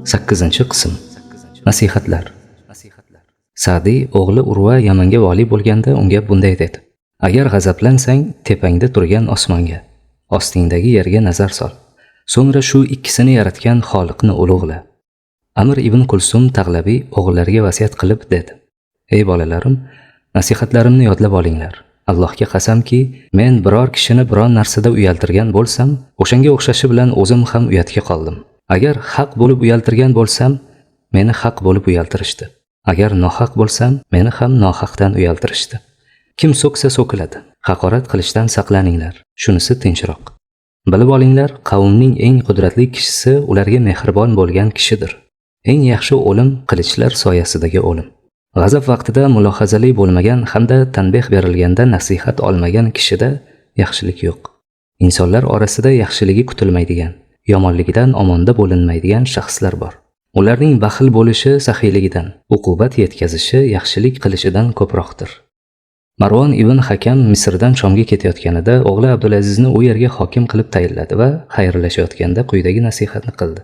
8-qism. Nasihatlar. Sa'diy o'g'li Urva Yamanga vali bo'lganda unga bunday dedi: Agar g'azablansang, tepangda turgan osmonga, ostingdagi yerga nazar sol. So'ngra shu ikkisini yaratgan Xoliqni ulug'la. Amr ibn Kulsum Tag'labiy o'g'illariga vasiyat qilib dedi: Ey bolalarim, nasihatlarimni yodlab olinglar. Allohga qasamki, men biror kishini biror narsada uyaltirgan bo'lsam, o'shanga o'xshashi bilan o'zim ham uyatga qoldim. Agar haq bo'lib uyaltirgan bo'lsam, meni haq bo'lib uyaltirishdi. Agar nohaq bo'lsam, meni ham nohaqdan uyaltirishdi. Kim so'ksa so'kiladi. Haqorat qilishdan saqlaninglar. Shunisi tinchroq. Bilib olinglar, qavmning eng qudratli kishisi ularga mehribon bo'lgan kishidir. Eng yaxshi o'lim qilichlar soyasidagi o'lim. G'azab vaqtida mulohazali bo'lmagan hamda tanbeh berilganda nasihat olmagan kishida yaxshilik yo'q. Insonlar orasida yaxshiligi kutilmaydigan, yomonligidan omonda bo'linmaydigan shaxslar bor. Ularning baxil bo'lishi saxiyligidan, uqubat yetkazishi yaxshilik qilishidan ko'proqdir. Marvon ibn Hakam Misrdan Shomga ketayotganida o'g'li Abdulazizni u yerga hokim qilib tayinladi va xayrlashayotganda quyidagi nasihatni qildi.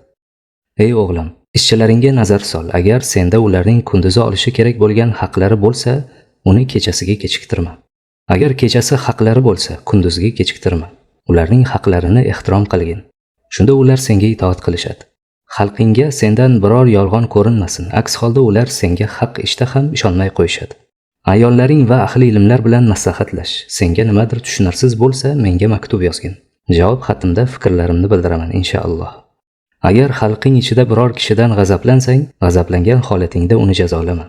Ey o'g'lim, ishchilaringga nazar sol. Agar senda ularning kunduzi olishi kerak bo'lgan haqlari bo'lsa, uni kechasiga kechiktirma. Agar kechasi haqlari bo'lsa, kunduzga kechiktirma. Ularning haqlarini ehtirom qilgin. Shunda ular senga itoat qilishadi. Xalqingga sendan biror yolg'on ko'rinmasin. Aks holda ular senga haq ishda ham ishonmay qo'yishadi. Ayollaring va ahli ilmlar bilan maslahatlash. Senga nimadir tushunarsiz bo'lsa, menga maktub yozgin. Javob xatimda fikrlarimni bildiraman inshaalloh. Agar xalqing ichida biror kishidan g'azablansang, g'azablangan holatingda uni jazolama.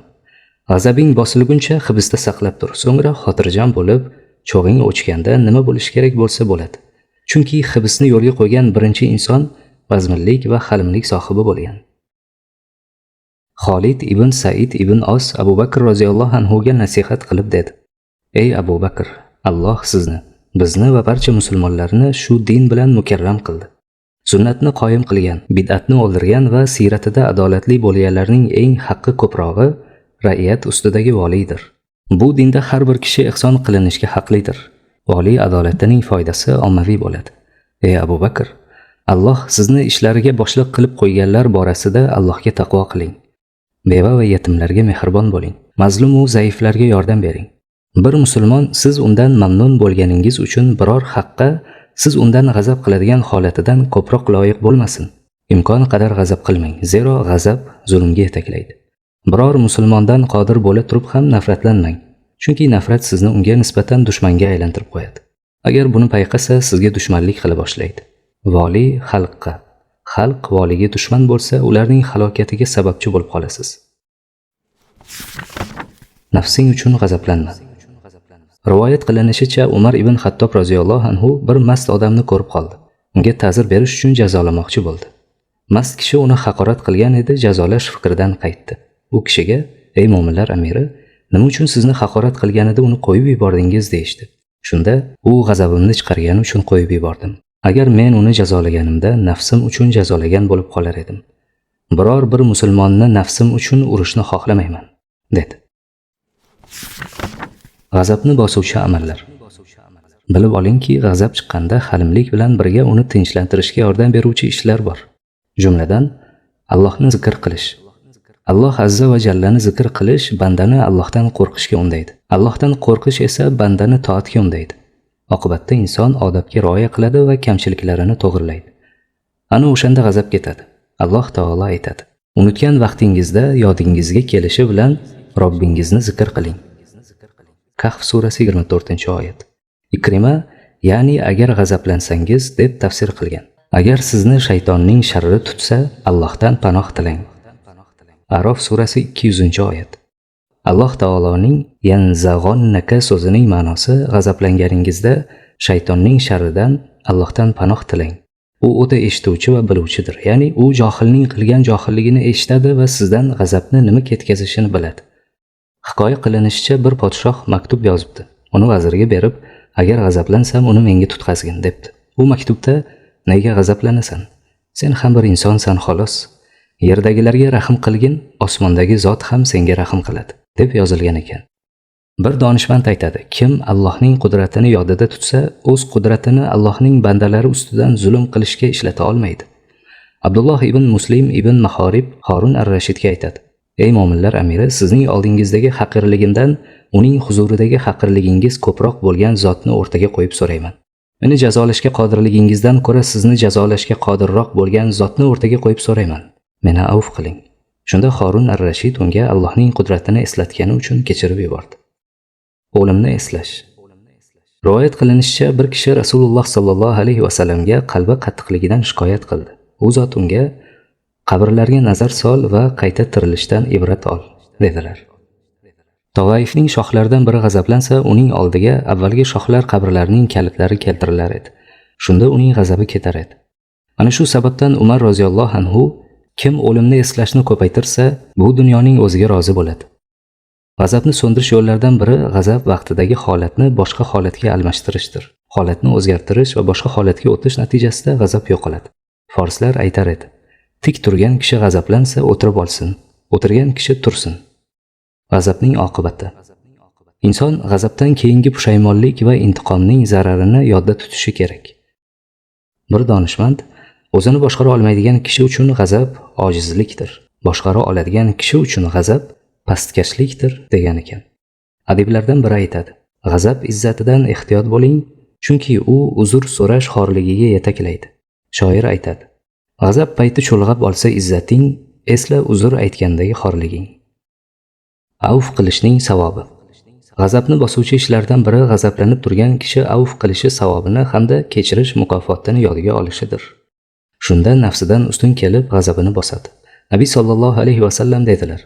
G'azabing bosilguncha hibsda saqlab tur. So'ngra xotirjam bo'lib, cho'g'ing o'chganda nima bo'lishi kerak bo'lsa bo'ladi. Chunki hibsni yo'lga qo'ygan birinchi inson vazminlik va halimlik sohibi bo'lgan. Xolid ibn Said ibn Os Abu Bakr roziyallohu anhu ga nasihat qilib dedi: Ey Abu Bakr, Alloh sizni, bizni va barcha musulmonlarni shu din bilan mukarram qildi. Sunnatni qoyim qilgan, bid'atni o'ldirgan va siyratida adolatli bo'lganlarning eng haqqi ko'prog'i ra'iyat ustidagi voliydir. Bu dinda har bir kishi ihson qilinishga haqlidir. Voliy adolatining foydasi ommaviy bo'ladi. Ey Abu Bakr, Alloh sizni ishlariga boshliq qilib qo'yganlar borasida Allohga taqvo qiling. Beva va yetimlarga mehribon bo'ling. Mazlum va zaiflarga yordam bering. Bir musulmon siz undan mamnun bo'lganingiz uchun biror haqqa siz undan g'azab qiladigan holatidan ko'proq loyiq bo'lmasin. Imkon qadar g'azab qilmang, zero g'azab zulmga yetaklaydi. Biror musulmondan qodir bo'la turib ham nafratlanmang, chunki nafrat sizni unga nisbatan dushmanga aylantirib qo'yadi. Agar buni payqasa, sizga dushmanlik qila boshlaydi. Voli xalqqa, xalq voliga dushman bo'lsa, ularning halokatiga sababchi bo'lib qolasiz. Nafsing uchun g'azablanma. Rivoyat qilinishicha, Umar ibn Xattob roziyallohu anhu bir mast odamni ko'rib qoldi. Unga ta'zir berish uchun jazolamoqchi bo'ldi. Mast kishi uni haqorat qilgan edi, jazolash fikridan qaytdi. U kishiga: "Ey mo'minlar amiri, nima uchun sizni haqorat qilganida uni qo'yib yubordingiz?" deyishdi. Shunda u: "G'azabimni chiqargani uchun qo'yib yubordim. Agar men uni jazolaganimda nafsim uchun jazolagan bo'lib qolar edim. Biror bir musulmonni nafsim uchun urishni xohlamayman", dedi. G'azabni bosuvchi amallar. Bilib olingki, g'azab chiqqanda halimlik bilan birga uni tinchlantirishga yordam beruvchi ishlar bor. Jumladan, Allohni zikr qilish. Alloh azza va jallani zikr qilish bandani Allohdan qo'rqishga undaydi. Allohdan qo'rqish esa bandani toatga undaydi. Oqibatda inson odobga rioya qiladi va kamchiliklarini to'g'rilaydi. Ana o'shanda g'azab ketadi. Alloh taolo aytadi: Unutgan vaqtingizda yodingizga kelishi bilan Robbingizni zikr qiling. Kahf surasi 24-oyat. Ikrima, ya'ni agar g'azablansangiz deb tafsir qilgan. Agar sizni shaytonning sharri tutsa, Allohdan panoh tilang. Arof surasi 200-oyat. Alloh taoloning yanzag'onnaka so'zining ma'nosi g'azablanganingizda shaytonning sharridan Allohdan panoh tilang. U o'ta eshituvchi va biluvchidir. Ya'ni u johilning qilgan johilligini eshitadi va sizdan g'azabni nima ketkazishini biladi. Hikoya qilinishicha, bir podshoh maktub yozibdi. Uni vazirga berib, agar g'azablansam uni menga tutqazgin debdi. U maktubda: "Nega g'azablanasan? Sen ham bir insonsan xolos. Yerdagilarga rahm qilgin, osmondagi zot ham senga rahm qiladi", deb yozilgan ekan. Bir donishmand aytadi: kim Allohning qudratini yodida tutsa, o'z qudratini Allohning bandalari ustidan zulm qilishga ishlata olmaydi. Abdulloh ibn Muslim ibn Mahorib Horun ar-Rashidga aytadi: "Ey mo'minlar amiri, sizning oldingizdagi haqirligimdan uning huzuridagi haqirligingiz ko'proq bo'lgan zotni o'rtaga qo'yib so'rayman. Meni jazolashga qodirligingizdan ko'ra sizni jazolashga qodirroq bo'lgan zotni o'rtaga qo'yib so'rayman. Meni avf qiling." Shunda Horun ar-Rashid unga Allohning qudratini eslatgani uchun kechirib yubordi. O'limni eslash. Rivoyat qilinishicha, bir kishi Rasululloh sallallohu alayhi va sallamga qalbi qattiqligidan shikoyat qildi. U zot unga: "Qabrlarga nazar sol va qayta tirilishdan ibrat ol", dedilar. Tovaifning shohlaridan biri g'azablansa, uning oldiga avvalgi shohlar qabrlarining kalitlari keltirilar edi. Shunda uning g'azabi ketar edi. Ana shu sababdan Umar roziyallohu anhu: "Kim o'limni eslashni ko'paytirsa, bu dunyoning o'ziga rozi bo'ladi." G'azabni so'ndirish yo'llaridan biri g'azab vaqtidagi holatni boshqa holatga almashtirishdir. Holatni o'zgartirish va boshqa holatga o'tish natijasida g'azab yo'qoladi. Forslar aytar edi: "Tik turgan kishi g'azablansa o'tirib olsin, o'tirgan kishi tursin." G'azabning oqibati. Inson g'azabdan keyingi pushaymonlik va intiqomning zararini yodda tutishi kerak. Bir donishmand: "O'zini boshqara olmaydigan kishi uchun g'azab ojizlikdir, boshqara oladigan kishi uchun g'azab pastkashlikdir", degan ekan. Adiblardan biri aytadi: "G'azab izzatidan ehtiyot bo'ling, chunki u uzr so'rash xorligiga yetaklaydi." Shoir aytadi: "G'azab payti chulg'ab olsa izzating, esla uzr aytgandagi xorliging." Avf qilishning savobi. G'azabni bosuvchi ishlardan biri g'azablanib turgan kishi avf qilishi savobini hamda kechirish mukofotini yodiga olishidir. Shunda nafsidan ustun kelib g'azabini bosadi. Nabiy sallallohu alayhi va sallam dedilar: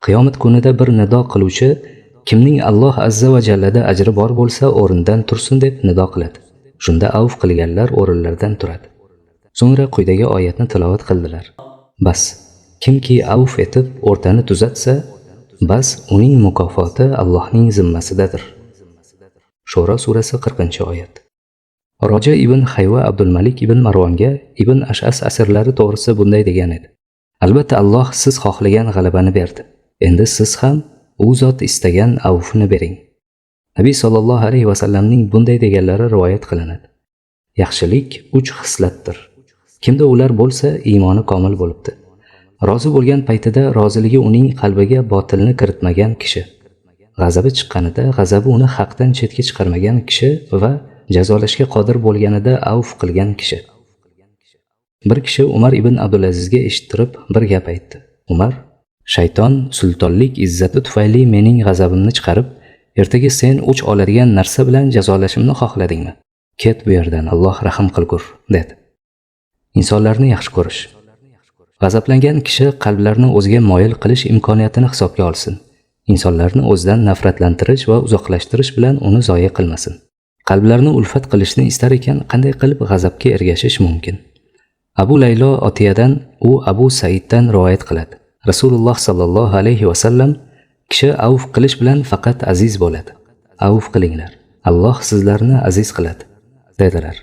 "Qiyomat kunida bir nido qiluvchi kimning Alloh azza va jallada ajri bor bo'lsa o'rnidan tursin deb nido qiladi. Shunda avf qilganlar o'rinlaridan turadi." So'ngra quyidagi oyatni tilovat qildilar: "Bas, kimki avf etib o'rtani tuzatsa, bas uning mukofoti Allohning zimmasidadir." Shura surasi 40-oyat. Roja ibn Hayva Abdulmalik ibn Marvonga ibn Ash'as asirlari to'g'risida bunday degan edi: "Albatta Alloh siz xohlagan g'alabani berdi. Endi siz ham u zot istagan avfni bering." Nabiy sallallohu alayhi va sallamning bunday deganlari rivoyat qilinadi: "Yaxshilik 3 xislatdir. Kimda ular bo'lsa, iymoni komil bo'libdi. Rozi bo'lgan paytida roziligi uning qalbiga botilni kiritmagan kishi, g'azabi chiqqanida g'azabi uni haqdan chetga chiqarmagan kishi va jazolashga qodir bo'lganida avf qilgan kishi." Bir kishi Umar ibn Abdulazizga eshittirib bir gap aytdi. Umar: "Shayton sultonlik izzati tufayli mening g'azabimni chiqarib, ertaga sen o'ch oladigan narsa bilan jazolashimni xohladingmi? Ket bu yerdan, Alloh rahim qilgur", dedi. Insonlarni yaxshi ko'rish. G'azablangan kishi qalblarni o'ziga moyil qilish imkoniyatini hisobga olsin. Insonlarni o'zidan nafratlantirish va uzoqlashtirish bilan uni zoya qilmasin. Qalblarni ulfat qilishni istar ekan, qanday qilib g'azabga ergashish mumkin? Abu Laylo Otiyadan, u Abu Saiddan rivoyat qiladi. Rasululloh sallallohu alayhi va sallam: "Kishi avf qilish bilan faqat aziz bo'ladi. Avf qilinglar, Alloh sizlarni aziz qiladi", dedilar.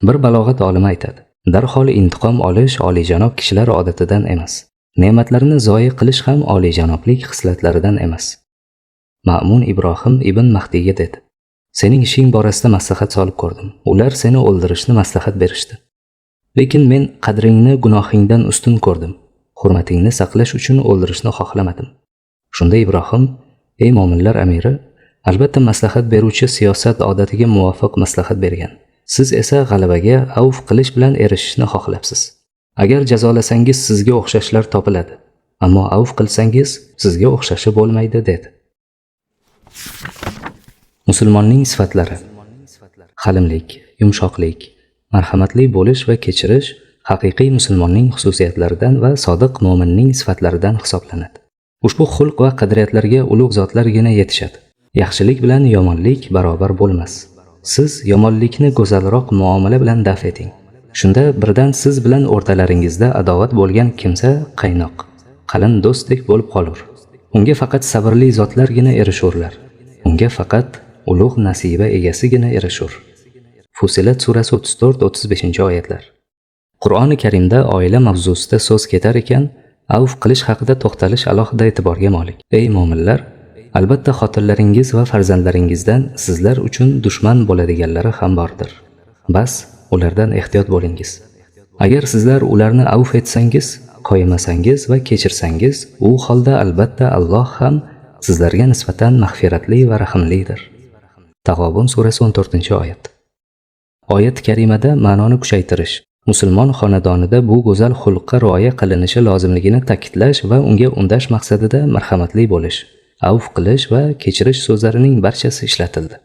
Bir balog'at olimi aytadi: "Darhol intiqom olish oliyjanob kishilar odatidan emas. Ne'matlarni zoyi qilish ham oliyjanoblik xislatlaridan emas." Ma'mun Ibrohim ibn Mahdiyga dedi: "Sening ishing borasida maslahat solib ko'rdim. Ular seni o'ldirishni maslahat berishdi. Lekin men qadringni gunohingdan ustun ko'rdim. Hurmatingni saqlash uchun o'ldirishni xohlamadim." Shunda Ibrohim: "Ey mo'minlar amiri, albatta maslahat beruvchi siyosat odatiga muvofiq maslahat bergan. Siz esa g'alabaga avf qilish bilan erishishni xohlabsiz. Agar jazolasangiz sizga o'xshashlar topiladi. Ammo avf qilsangiz sizga o'xshashi bo'lmaydi", dedi. Musulmonning sifatlari: halimlik, yumshoqlik, marhamatli bo'lish va kechirish haqiqiy musulmonning xususiyatlaridan va sodiq mo'minning sifatlaridan hisoblanadi. Ushbu xulq va qadriyatlarga ulug' zotlargina yetishadi. Yaxshilik bilan yomonlik barobar bo'lmas. Siz yomonlikni go'zalroq muomala bilan daf eting. Shunda birdan siz bilan o'rtalaringizda adovat bo'lgan kimsa qaynoq, qalin do'stdek bo'lib qolur. Unga faqat sabrli zotlargina erishurlar. Unga faqat ulug' nasiba egasigina erishur. Fusilat surasi 34-35 oyatlar. Qur'oni Karimda oila mavzusida so'z ketar ekan, avf qilish haqida to'xtalish alohida e'tiborga molik. Ey mo'minlar, albatta xotinlaringiz va farzandlaringizdan sizlar uchun dushman bo'ladiganlari ham bordir. Bas, ulardan ehtiyot bo'lingiz. Agar sizlar ularni avf etsangiz, qoymasangiz va kechirsangiz, u holda albatta Alloh ham sizlarga nisbatan mag'firatli va rahimlidir. Tag'obun surasi 14-oyat. Oyat karimada ma'noni kuchaytirish, musulmon xonadonida bu go'zal xulqqa rioya qilinishi lozimligini ta'kidlash va unga undash maqsadida marhamatli bo'lish, avf qilish va kechirish so'zlarining barchasi ishlatildi.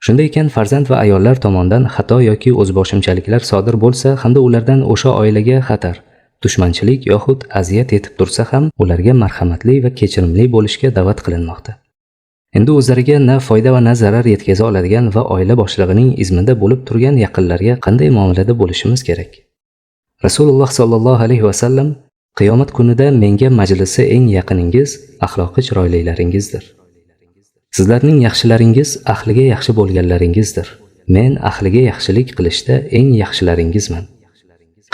Shunday ekan, farzand va ayollar tomonidan xato yoki o'zboshimchaliklar sodir bo'lsa hamda ulardan o'sha oilaga xatar, dushmanchilik yoxud aziyat yetib tursa ham ularga marhamatli va kechirimli bo'lishga da'vat qilinmoqda. Endi o'zlariga na foyda va na zarar yetkaza oladigan va oila boshlig'ining izmida bo'lib turgan yaqinlarga qanday muomalada bo'lishimiz kerak? Rasululloh sollallohu alayhi va sallam: qiyomat kunida menga majlisi eng yaqiningiz axloqi chiroylilaringizdir. Sizlarning yaxshilaringiz ahliga yaxshi bo'lganlaringizdir. Men ahliga yaxshilik qilishda eng yaxshilaringizman.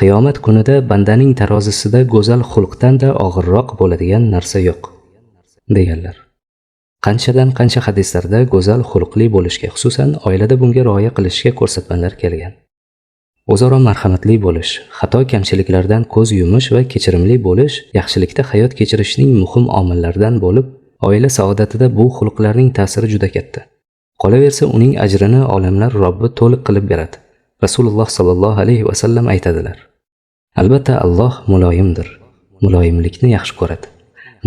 Qiyomat kunida bandaning tarozisida go'zal xulqdan-da og'irroq bo'ladigan narsa yo'q, deganlar. Qanchadan qancha hadislarda go'zal xulqli bo'lishga, xususan oilada bunga rioya qilishga ko'rsatmalar kelgan. O'zaro marhamatli bo'lish, xato kamchiliklardan ko'z yumish va kechirimli bo'lish yaxshilikda hayot kechirishning muhim omillaridan bo'lib, oila saodatida bu xulqlarning ta'siri juda katta. Qolaversa, uning ajrini olamlar Robbi to'liq qilib beradi. Rasululloh sollallohu alayhi va sallam aytadilar: Albatta Alloh muloyimdir, muloyimlikni yaxshi ko'radi.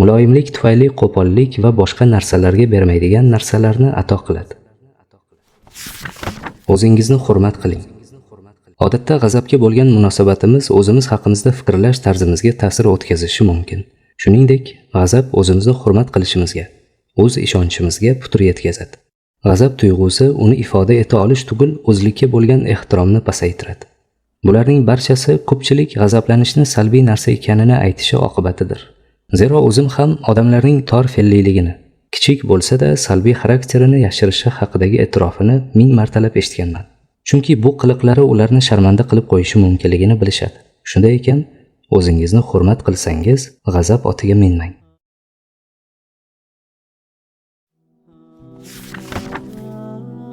Muloyimlik tufayli qo'pollik va boshqa narsalarga bermaydigan narsalarni ato qiladi. O'zingizni hurmat qiling. Odatda g'azabga bo'lgan munosabatimiz o'zimiz haqimizda fikrlash tarzimizga ta'sir o'tkazishi mumkin. Shuningdek, g'azab o'zimizni hurmat qilishimizga, o'z ishonchimizga putur yetkazadi. G'azab tuyg'usi uni ifoda eta olish tugul o'zlikka bo'lgan ehtiromni pasaytiradi. Bularning barchasi ko'pchilik g'azablanishni salbiy narsa ekanini aytishi oqibatidir. Zero o'zim ham odamlarning tor fe'lliligini, kichik bo'lsa-da salbiy xarakterini yashirishi haqidagi e'tirofini 1000 martalab eshitganman. Chunki bu qiliqlari ularni sharmanda qilib qo'yishi mumkinligini bilishadi. Shunday ekan, o'zingizni hurmat qilsangiz, g'azab otiga minmang.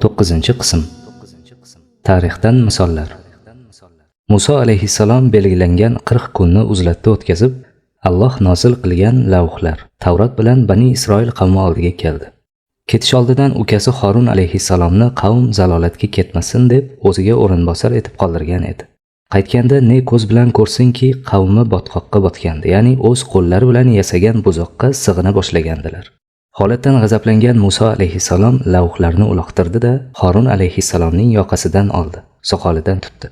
9-qism. Tarixdan misollar. Muso alayhissalom belgilangan 40 kunni uzlatda o'tkazib, Alloh nozil qilgan lavhlar, Tavrat bilan Bani Isroil qavmi oldiga keldi. Ketish oldidan ukasi Horun alayhissalomni qavm zalolatga ketmasin deb o'ziga o'rinbosar etib qoldirgan edi. Qaytganda ne ko'z bilan ko'rsinki, qavmi botqoqqa botgandi, ya'ni o'z qo'llari bilan yasagan buzoqqa sig'ina boshlagandilar. Holatdan g'azablangan Muso alayhissalom lavhlarni uloqtirdi-da, Horun alayhissalomning yoqasidan oldi, soqolidan tutdi.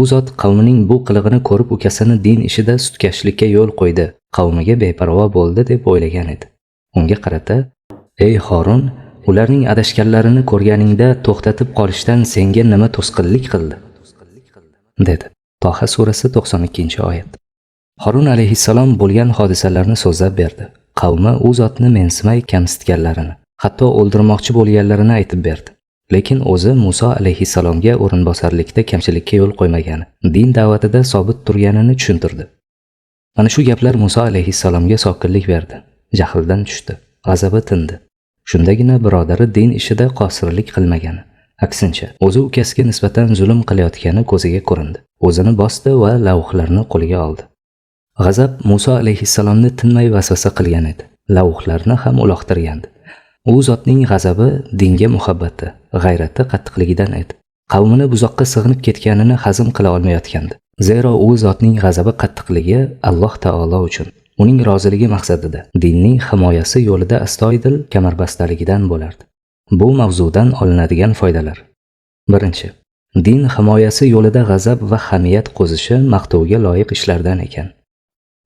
U zot qavmining bu qilig'ini ko'rib ukasini din ishida sutkashlikka yo'l qo'ydi, qavmiga beparvo bo'ldi deb o'ylagan edi. Unga qarata: "Ey Horun, ularning adashganlarini ko'rganingda to'xtatib qolishdan senga nima to'sqinlik qildi?" dedi. Toha surasi 92-oyat. Horun alayhissalom bo'lgan hodisalarni so'zlab berdi. Qavmi u zotni mensimay kamsitganlarini, hatto o'ldirmoqchi bo'lganlarini aytib berdi. Lekin o'zi Muso alayhissalomga o'rinbosarlikda kamchilikka yo'l qo'ymagani, din da'vatida sobit turganini tushuntirdi. Mana shu gaplar Muso alayhissalomga sokinlik berdi. Jahldan tushdi, g'azabi tindi. Shundagina birodari din ishida qosirlik qilmagani, aksincha, o'zi ukasiga nisbatan zulm qilayotgani ko'ziga ko'rindi. O'zini bosdi va lavhlarni qo'liga oldi. G'azab Muso alayhissalomni tinmay vasvasa qilgan edi. Lavhlarni ham uloqtirgandi. U zotning g'azabi dinga muhabbati, g'ayrati qattiqligidan edi. Qavmini buzoqqa sig'inib ketganini hazm qila olmayotgandi. Zero u zotning g'azabi qattiqligi Alloh taolo uchun, uning roziligi maqsadida, dinning himoyasi yo'lida astoydil kamarbastaligidan bo'lardi. Bu mavzudan olinadigan foydalar. 1. Din himoyasi yo'lida g'azab va hamiyat qo'zishi maqtovga loyiq ishlardan ekan.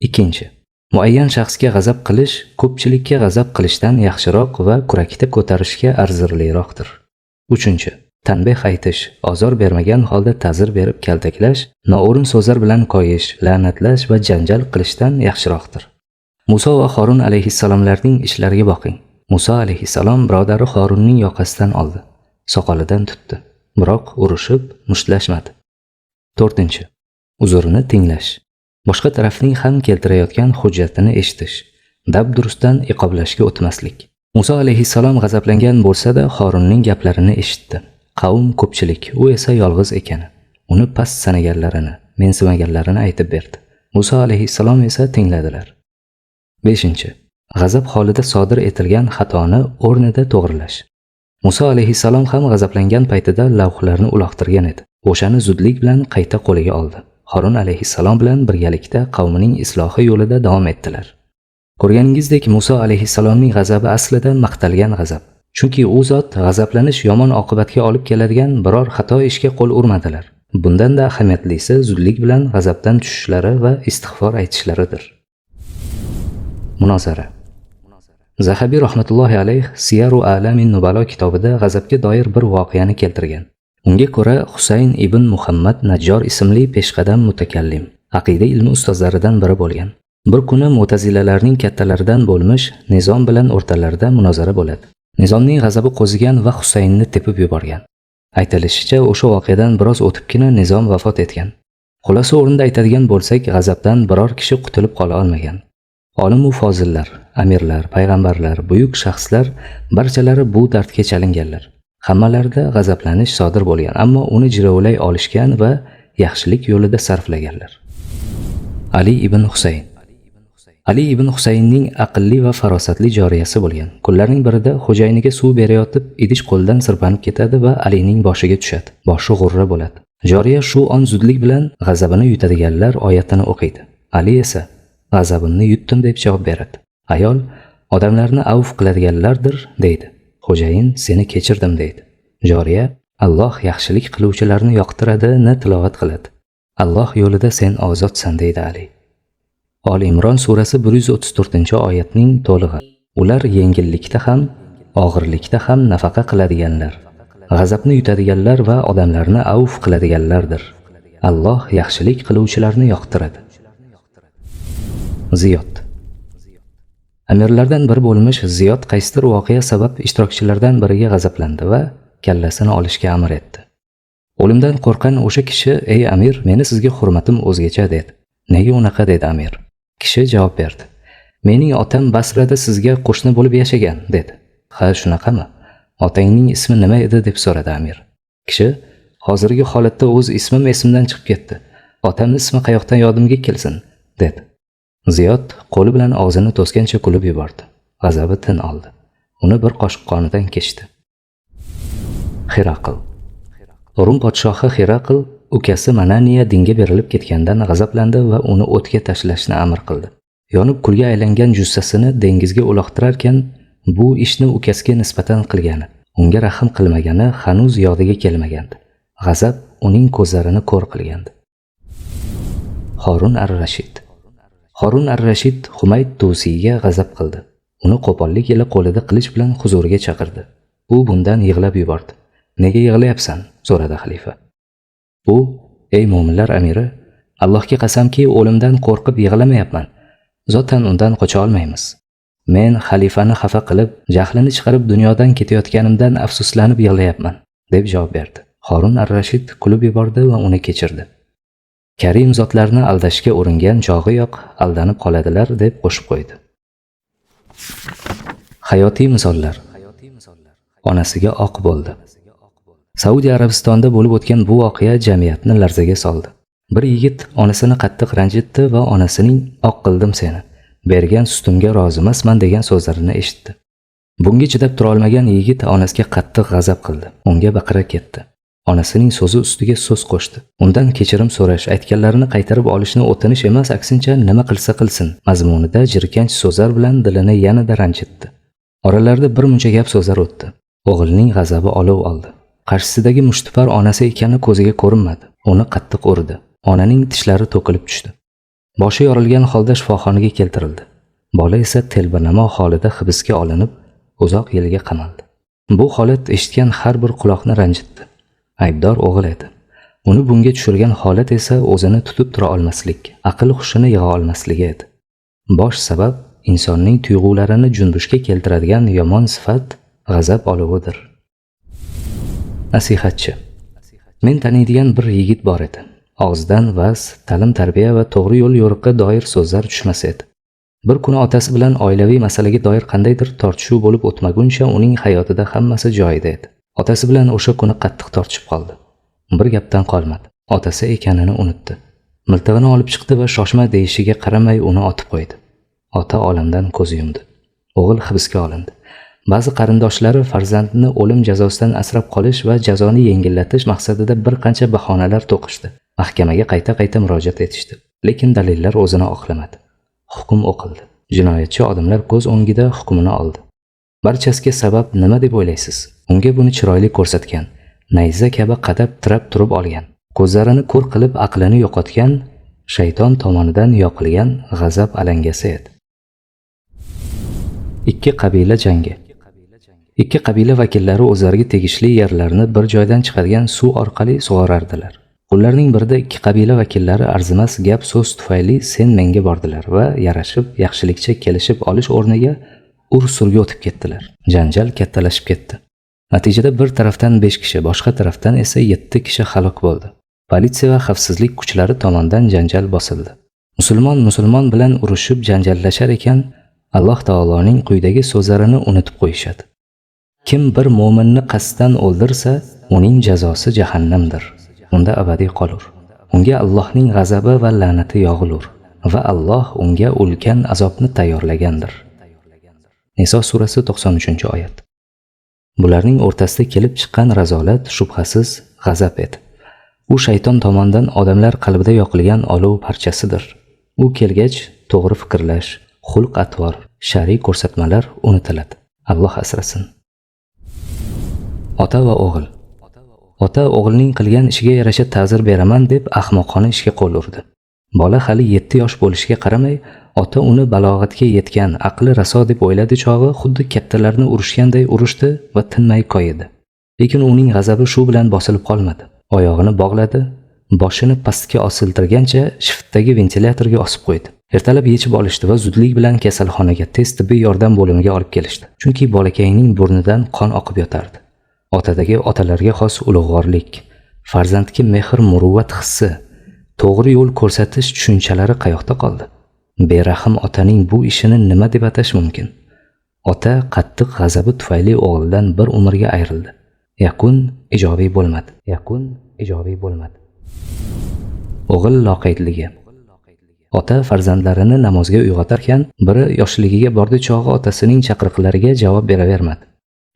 2. Muayyan shaxsga g'azab qilish ko'pchilikka g'azab qilishdan yaxshiroq va kurakda ko'tarishga arzirliroqdir. 3. Tanbeh aytish, ozor bermagan holda ta'zir berib kaltaklash, noo'rin so'zlar bilan koyish, la'natlash va janjal qilishdan yaxshiroqdir. Muso va Horun alayhissalomlarning ishlariga boqing. Muso alayhissalom birodari Horunning yoqasidan oldi, soqolidan tutdi, biroq urushib mushtlashmadi. 4. Uzrini tinglash. Boshqa tarafning ham keltirayotgan hujjatini eshitish, dabdurustdan iqoblashga o'tmaslik. Muso alayhissalom g'azablangan bo'lsa-da Horunning gaplarini eshitdi. Qavm ko'pchilik, u esa yolg'iz ekani, uni past sanaganlarini, mensimaganlarini aytib berdi. Musa alayhissalom esa tingladilar. 5. G'azab holida sodir etilgan xatoni o'rnida to'g'rilash. Musa alayhissalom ham g'azablangan paytida lavhlarni uloqtirgan edi. O'shani zudlik bilan qayta qo'liga oldi. Harun alayhissalom bilan birgalikda qavmining islohi yo'lida davom etdilar. Ko'rganingizdek, Musa alayhissalomning g'azabi aslida maqtalgan g'azab. Chunki u zot g'azablanish yomon oqibatga olib keladigan biror xato ishga qo'l urmadilar. Bundan da ahamiyatlisi zudlik bilan g'azabdan tushishlari va istig'for aytishlaridir. Munozara. Zahabiy rahmatullohi alayh Siyaru a'lamin nubalo kitobida g'azabga doir bir voqeani keltirgan. Unga ko'ra Husayn ibn Muhammad Najjor ismli peshqadam mutakallim, aqida ilmi ustozlaridan biri bo'lgan. Bir kuni mu'tazilalarning kattalaridan bo'lmish Nizom bilan o'rtalarida munozara bo'ladi. Nizomning g'azabi qo'zigan va Husaynni tepib yuborgan. Aytilishicha, o'sha voqeadan biroz o'tibgina Nizom vafot etgan. Xulosa o'rnida aytadigan bo'lsak, g'azabdan biror kishi qutulib qola olmagan. Olim u fozillar, amirlar, payg'ambarlar, buyuk shaxslar barchalari bu dardga chalinganlar. Hammalarida g'azablanish sodir bo'lgan, ammo uni jirovlay olishgan va yaxshilik yo'lida sarflaganlar. Ali ibn Husayn. Ali ibn Husaynning aqlli va farosatli joriyasi bo'lgan. Kunlarning birida xo'jayiniga suv berayotib, idish qo'ldan sirpanib ketadi va Alining boshiga tushadi. Boshi g'urra bo'ladi. Joriya shu on zudlik bilan g'azabini yutadiganlar oyatini o'qiydi. Ali esa g'azabimni yutdim deb javob beradi. Ayol odamlarni avf qiladiganlardir deydi. Xo'jayin seni kechirdim deydi. Joriya Alloh yaxshilik qiluvchilarni yoqtiradi ni tilovat qiladi. Alloh yo'lida sen ozodsan deydi Ali. Oli Imron surasi 134-oyatning to'lig'i. Ular yengillikda ham, og'irlikda ham nafaqa qiladiganlar, g'azabni yutadiganlar va odamlarni avf qiladiganlardir. Alloh yaxshilik qiluvchilarni yoqtiradi. Ziyod. Amirlardan biri bo'lmish Ziyod qaysidir voqea sabab ishtirokchilardan biriga g'azablandi va kallasini olishga amr etdi. O'limdan qo'rqqan o'sha kishi: "Ey amir, meni sizga hurmatim o'zgacha" dedi. "Nega unaqa?" dedi amir. Kishi javob berdi: "Mening otam Basrada sizga qo'shni bo'lib yashagan" dedi. "Ha, shunaqami? Otangning ismi nima edi?" deb so'radi amir. Kishi: "Hozirgi holatda o'z ismim esimdan chiqib ketdi. Otamning ismi qayoqdan yodimga kelsin?" dedi. Ziyod qo'li bilan og'zini to'sgancha kulib yubordi. G'azabi tin oldi. Uni bir qoshiq qonidan kechdi. Xiraql. Rum podshohi Xiraql ukasi Mananiya dinga berilib ketgandan g'azablandi va uni o'tga tashlashni amr qildi. Yonib kulga aylangan jussasini dengizga uloqtirarkan, bu ishni ukasiga nisbatan qilgani, unga rahm qilmagani hanuz yodiga kelmagandi. G'azab uning ko'zlarini ko'r qilgandi. Harun ar-Rashid. Harun ar-Rashid Humayd Tusiyga g'azab qildi. Uni qo'pollik ila qo'lida qilich bilan huzuriga chaqirdi. U bundan yig'lab yubordi. "Nega yig'layapsan?" so'radi xalifa. U: "Ey mo'minlar amiri, Allohga qasamki, o'limdan qo'rqib yig'lamayapman. Zotan undan qocha olmaymiz. Men xalifani xafa qilib, jahlini chiqarib dunyodan ketayotganimdan afsuslanib yig'layapman", deb javob berdi. Harun ar-Rashid kulib yubordi va uni kechirdi. Karim zotlarni aldashga uringan chog'iyoq aldanib qoladilar deb qo'shib qo'ydi. Hayotiy misollar. Onasiga oq bo'ldi. Saudiya Arabistonida bo'lib o'tgan bu voqea jamiyatni larzaga soldi. Bir yigit onasini qattiq ranjitdi va onasining "oq qildim seni, bergan sutimga rozimasman" degan so'zlarini eshitdi. Bunga chidab tura olmagan yigit onasiga qattiq g'azab qildi. Unga baqira ketdi. Onasining so'zi ustiga so'z qo'shdi. Undan kechirim so'rash, aytganlarini qaytarib olishni o'tinish emas, aksincha nima qilsa qilsin mazmunida jirkanch so'zlar bilan dilini yanada ranjitdi. Oralarida bir muncha gap so'zlar o'tdi. O'g'ilning g'azabi olov oldi. Qarshisidagi mushtipar onasi ekani ko'ziga ko'rinmadi. Uni qattiq urdi. Onaning tishlari to'kilib tushdi. Boshi yorilgan holda shifoxonaga keltirildi. Bola esa telbanamo holida hibsga olinib, uzoq yilga qamaldi. Bu holat eshitgan har bir quloqni ranjitdi. Aybdor o'g'il edi. Uni bunga tushirgan holat esa o'zini tutib tura olmaslik, aql hushini yig'a olmasligi edi. Bosh sabab insonning tuyg'ularini junbushga keltiradigan yomon sifat g'azab olovidir. Nasihatchi. Men taniydigan bir yigit bor edi. Og'zidan vaz, ta'lim-tarbiya va to'g'ri yo'l yo'riqqa doir so'zlar tushmas edi. Bir kuni otasi bilan oilaviy masalaga doir qandaydir tortishuv bo'lib o'tmaguncha uning hayotida hammasi joyida edi. Otasi bilan o'sha kuni qattiq tortishib qoldi. Bir gapdan qolmadi. Otasi ekanini unutdi. Miltig'ini olib chiqdi va shoshma deyishiga qaramay uni otib qo'ydi. Ota olamdan ko'z yumdi. O'g'il hibsga olindi. Ba'zi qarindoshlari farzandni o'lim jazosidan asrab qolish va jazoni yengillatish maqsadida bir qancha bahonalar to'qishdi. Mahkamaga qayta-qayta murojaat etishdi. Lekin dalillar o'zini oqlamadi. Hukm o'qildi. Jinoyatchi odamlar ko'z o'ngida hukmini oldi. Barchasiga sabab nima deb o'ylaysiz? Unga buni chiroyli ko'rsatgan, nayza kabi qadab tirab turib olgan, ko'zlarini ko'r qilib aqlini yo'qotgan shayton tomonidan yoqilgan g'azab alangasi edi. Ikki qabila jangi. Ikki qabila vakillari o'zlariga tegishli yerlarni bir joydan chiqadigan suv orqali sug'orardilar. Ularning birida ikki qabila vakillari arzimas gap so'z tufayli sen menga bordilar va yarashib, yaxshilikcha kelishib olish o'rniga ur-surga o'tib ketdilar. Janjal kattalashib ketdi. Natijada bir tarafdan 5 kishi, boshqa tarafdan esa 7 kishi halok bo'ldi. Politsiya va xavfsizlik kuchlari tomonidan janjal bosildi. Musulmon musulmon bilan urushib janjallashar ekan, Alloh taoloning quyidagi so'zlarini unutib qo'yishadi. Kim bir mo'minni qasddan o'ldirsa, uning jazosi jahannamdir. Unda abadiy qolur. Unga Allohning g'azabi va la'nati yog'ilur va Alloh unga ulkan azobni tayyorlagandir. Niso surasi 93-oyat. Bularning o'rtasida kelib chiqqan razolat shubhasiz g'azab edi. U shayton tomonidan odamlar qalbida yoqilgan olov parchasidir. U kelgach to'g'ri fikrlash, xulq-atvor, shariy ko'rsatmalar unutiladi. Alloh asrasin. Ota va o'g'il. Ota o'g'ilning qilgan ishiga yarasha ta'zir beraman deb ahmoqona ishga qo'l urdi. Bola hali 7 yosh bo'lishiga qaramay, ota uni balog'atga yetgan, aqli raso deb o'yladi chog'i xuddi kattalarni urushganday urushdi va tinmay koyidi. Lekin uning g'azabi shu bilan bosilib qolmadi. Oyog'ini bog'ladi, boshini pastga osiltirgancha shiftdagi ventilyatorga osib qo'ydi. Ertalab yechib olishdi va zudlik bilan kasalxonaga tez tibbiy yordam bo'limiga olib kelishdi. Chunki bolakayning burnidan qon oqib yotardi. Otadagi otalarga xos ulug'vorlik, farzandga mehr-muruvvat hissi, to'g'ri yo'l ko'rsatish tushunchalari qayoqda qoldi? Berahm otaning bu ishini nima deb atash mumkin? Ota qattiq g'azabi tufayli o'g'lidan bir umrga ayrildi. Yakun ijobiy bo'lmadi. Yakun ijobiy bo'lmadi. O'g'il loqaydligi. Ota farzandlarini namozga uyg'otarkan, biri yoshligiga bordi chog'i otasining chaqiriqlariga javob beravermadi.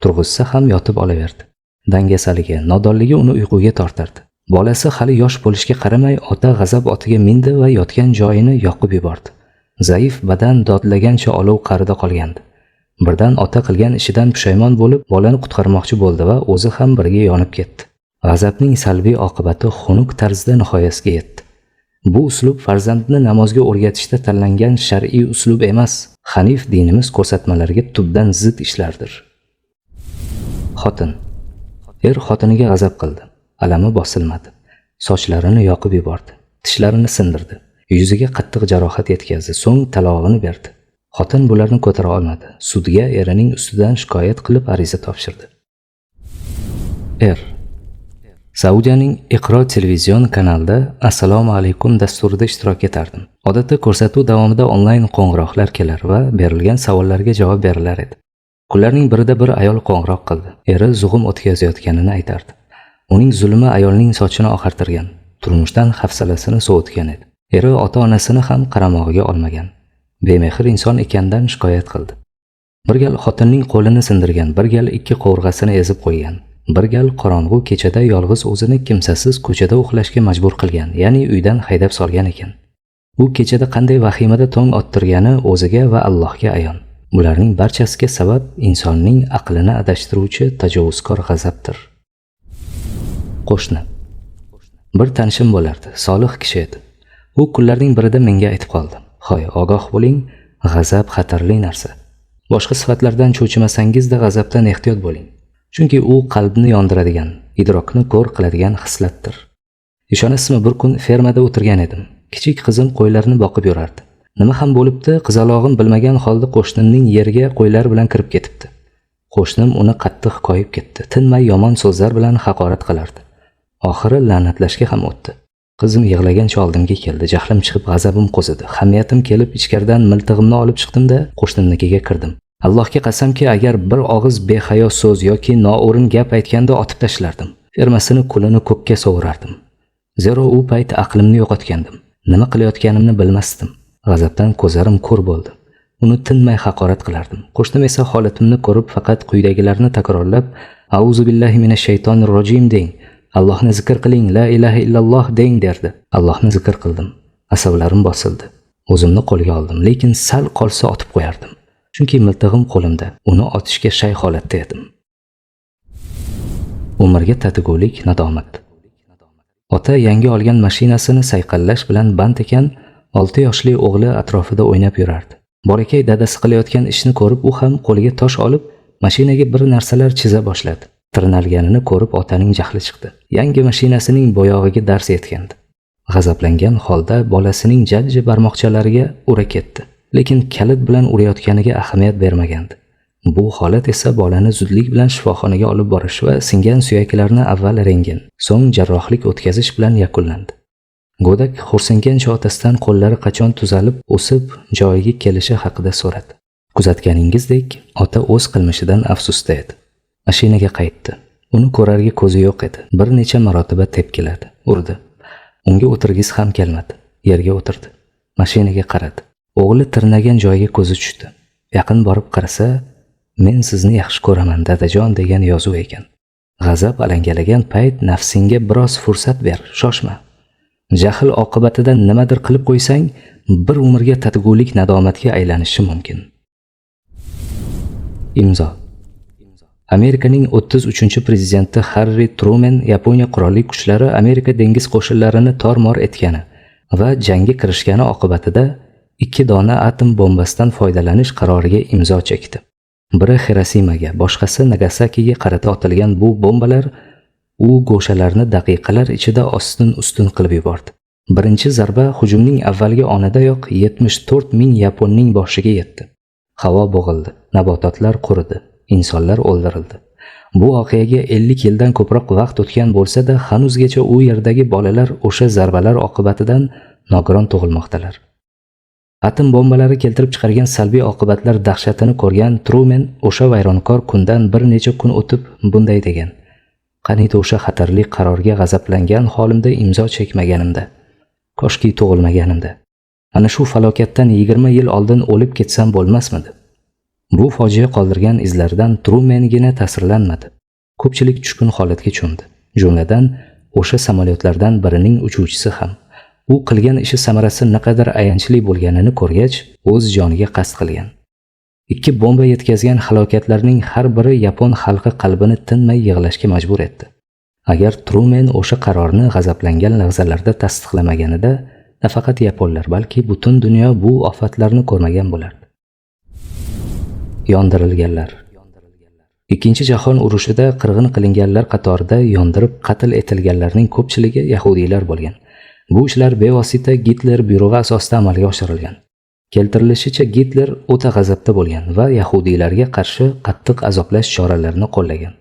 Turg'izsa ham yotib olaverdi. Dangasaligi, nodonligi uni uyquga tortardi. Bolasi hali yosh bo'lishiga qaramay, ota g'azab otiga mindi va yotgan joyini yoqib yubordi. Zaif badan dodlagancha olov qa'rida qolgandi. Birdan ota qilgan ishidan pushaymon bo'lib, bolani qutqarmoqchi bo'ldi va o'zi ham birga yonib ketdi. G'azabning salbiy oqibati xunuk tarzda nihoyasiga yetdi. Bu uslub farzandni namozga o'rgatishda tanlangan shar'iy uslub emas, hanif dinimiz ko'rsatmalariga tubdan zid ishlardir. Xotin. Er xotiniga g'azab qildi. Alami bosilmadi. Sochlarini yoqib yubordi. Tishlarini sindirdi. Yuziga qattiq jarohat yetkazdi. So'ng talog'ini berdi. Xotin bularni ko'tara olmadi. Sudga erining ustidan shikoyat qilib ariza topshirdi. Er. Saudiyaning Iqro televizion kanalida Assalomu alaykum dasturida ishtirok etardim. Odatda ko'rsatuv davomida onlayn qo'ng'iroqlar kelar va berilgan savollarga javob berilar edi. Kunlarning birida bir ayol qo'ng'iroq qildi. Eri zug'um o'tkazayotganini aytardi. Uning zulmi ayolning sochini oqartirgan, turmushdan hafsalasini sovutgan edi. Eri ota-onasini ham qaramog'iga olmagan. Bemehr inson ekandan shikoyat qildi. Bir gal xotinning qo'lini sindirgan, bir gal ikki qovurg'asini ezib qo'ygan. Bir gal qorong'u kechada yolg'iz o'zini kimsasiz ko'chada uxlashga majbur qilgan, ya'ni uydan haydab solgan ekan. U kechada qanday vahimada tong ottirgani o'ziga va Allohga ayon. Bularning barchasiga sabab insonning aqlini adashtiruvchi tajovuzkor g'azabdir. Qo'shni. Bir tanishim bo'lardi, solih kishi edi. U kunlarning birida menga aytib qoldi. Hoy, ogoh bo'ling, g'azab xatarli narsa. Boshqa sifatlardan cho'chimasangizda g'azabdan ehtiyot bo'ling. Chunki u qalbni yondiradigan, idrokni ko'r qiladigan xislatdir. Ishonasizmi, bir kun fermada o'tirgan edim. Kichik qizim qo'ylarni boqib yurardi. Nima ham bo'libdi, qizalog'im bilmagan holda qo'shnimning yeriga qo'ylar bilan kirib ketibdi. Qo'shnim uni qattiq koyib ketdi. Tinmay yomon so'zlar bilan haqorat qilardi. Oxiri la'natlashga ham o'tdi. Qizim yig'lagancha oldimga keldi. Jahlim chiqib g'azabim qo'zidi. Hamiyatim kelib ichkaridan miltig'imni olib chiqdim-da, qo'shnimnikiga kirdim. Allohga qasamki, agar bir og'iz behayo so'z yoki noo'rin gap aytganda otib tashlardim. Fermasini kulini ko'kka sovurardim. Zero u payt aqlimni yo'qotgandim. Nima qilayotganimni bilmasdim. G'azabdan ko'zlarim ko'r bo'ldi. Uni tinmay haqorat qilardim. Qo'shnim esa holatimni ko'rib faqat quyidagilarni takrorlab, "Auzu billahi minash shaytonir rojim" deng, Allohni zikr qiling, la ilaha illalloh deng derdi. Allohni zikr qildim. Asablarim bosildi. O'zimni qo'lga oldim, lekin sal qolsa otib qo'yardim. Chunki miltig'im qo'limda, uni otishga shay holatda edim. Umrga tatigulik nadomat. Ota yangi olgan mashinasini sayqallash bilan band ekan, 6 yoshli o'g'li atrofida o'ynab yurardi. Bolakay dadasi qilayotgan ishni ko'rib, u ham qo'liga tosh olib, mashinaga bir narsalar chiza boshladi. Tirnalganini ko'rib otaning jahli chiqdi. Yangi mashinasining bo'yog'iga dars etgandi. G'azablangan holda bolasining jajji barmoqchalariga ura ketdi. Lekin kalit bilan urayotganiga ahamiyat bermagandi. Bu holat esa bolani zudlik bilan shifoxonaga olib borish va singan suyaklarni avval rentgen, so'ng jarrohlik o'tkazish bilan yakunlandi. Go'dak xo'rsingancha otasidan qo'llari qachon tuzalib, o'sib joyiga kelishi haqida so'radi. Kuzatganingizdek, ota o'z qilmishidan afsusda edi. Mashinaga qaytdi. Uni ko'rarga ko'zi yo'q edi. Bir necha marotaba tepkiladi, urdi. Unga o'tirgisi ham kelmadi. Yerga o'tirdi. Mashinaga qaradi. O'g'li tirnagan joyga ko'zi tushdi. Yaqin borib qarasa, "Men sizni yaxshi ko'raman, dadajon" degan yozuv ekan. G'azab alangalagan payt nafsingga biroz fursat ber, shoshma. Jahl oqibatida nimadir qilib qo'ysang, bir umrga tatigulik nadomatga aylanishi mumkin. Imzo. Amerikaning 33-prezidenti Harri Truman Yaponiya qurolli kuchlari Amerika dengiz qo'shinlarini tor-mor etgani va jangga kirishgani oqibatida 2 dona atom bombasidan foydalanish qaroriga imzo chekdi. Biri Xirosimaga, boshqasi Nagasakiga qarata otilgan bu bombalar u go'shalarni daqiqalar ichida ostin-ustun qilib yubordi. Birinchi zarba hujumning avvalgi onidayoq 74 ming yaponning boshiga yetdi. Havo bo'g'ildi, nabototlar quridi, insonlar o'ldirildi. Bu voqeaga 50 yildan ko'proq vaqt o'tgan bo'lsa-da, hanuzgacha u yerdagi bolalar o'sha zarbalar oqibatidan nogiron tug'ilmoqdalar. Atom bombalari keltirib chiqargan salbiy oqibatlar dahshatini ko'rgan Truman o'sha vayronkor kundan bir necha kun o'tib bunday degan: "Qaniydi o'sha xatarli qarorga g'azablangan holimda imzo chekmaganimda, koshki tug'ilmaganimda. Ana shu falokatdan 20 yil oldin o'lib ketsam bo'lmasmidi?" Bu fojia qoldirgan izlardan Trumangina ta'sirlanmadi. Ko'pchilik tushkun holatga cho'mdi. Jumladan, o'sha samolyotlardan birining uchuvchisi ham. U qilgan ishi samarasi naqadar ayanchli bo'lganini ko'rgach, o'z joniga qasd qilgan. 2 bomba yetkazgan halokatlarning har biri yapon xalqi qalbini tinmay yig'lashga majbur etdi. Agar Truman o'sha qarorni g'azablangan lahzalarda tasdiqlamaganida, nafaqat yaponlar, balki butun dunyo bu ofatlarni ko'rmagan bo'lardi. Yondirilganlar. Ikkinchi jahon urushida qirg'in qilinganlar qatorida yondirib qatl etilganlarning ko'pchiligi yahudiylar bo'lgan. Bu ishlar bevosita Gitler buyrug'i asosida amalga oshirilgan. Keltirilishicha, Gitler o'ta g'azabda bo'lgan va yahudiylarga qarshi qattiq azoblash choralarini qo'llagan.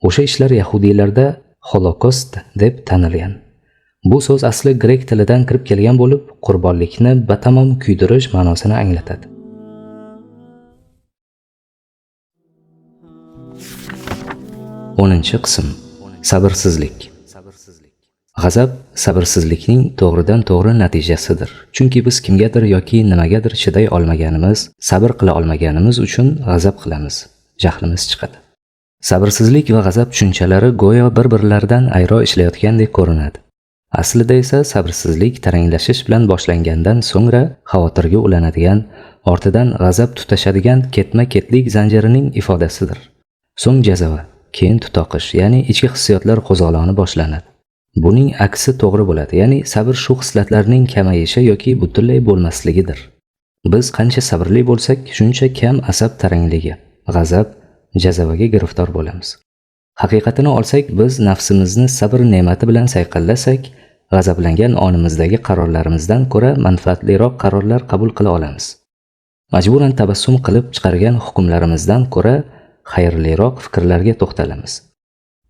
O'sha ishlar yahudiylarda Holokost deb tanilgan. Bu so'z asli grek tilidan kirib kelgan bo'lib, qurbonlikni batamom kuydirish ma'nosini anglatadi. 10-qism. Sabrsizlik. G'azab sabrsizlikning to'g'ridan-to'g'ri natijasidir. Chunki biz kimgadir yoki nimagadir chiday olmaganimiz, sabr qila olmaganimiz uchun g'azab qilamiz, jahlimiz chiqadi. Sabrsizlik va g'azab tushunchalari go'yo bir-birlaridan ayro ishlayotgandek ko'rinadi. Aslida esa sabrsizlik taranglashish bilan boshlangandan so'ngra xavotirga ulanadigan, ortidan g'azab tutashadigan ketma-ketlik zanjirining ifodasidir. So'ng jazava, keyin tutoqish, ya'ni ichki hissiyotlar qo'zg'oloni boshlanadi. Buning aksi to'g'ri bo'ladi, ya'ni sabr shu xislatlarning kamayishi yoki butunlay bo'lmasligidir. Biz qancha sabrli bo'lsak, shuncha kam asab tarangligi, g'azab, jazavaga giriftor bo'lamiz. Haqiqatini olsak, biz nafsimizni sabr ne'mati bilan sayqallasak, g'azablangan onimizdagi qarorlarimizdan ko'ra manfaatliroq qarorlar qabul qila olamiz. Majburan tabassum qilib chiqargan hukmlarimizdan ko'ra xayrliroq fikrlarga to'xtalamiz.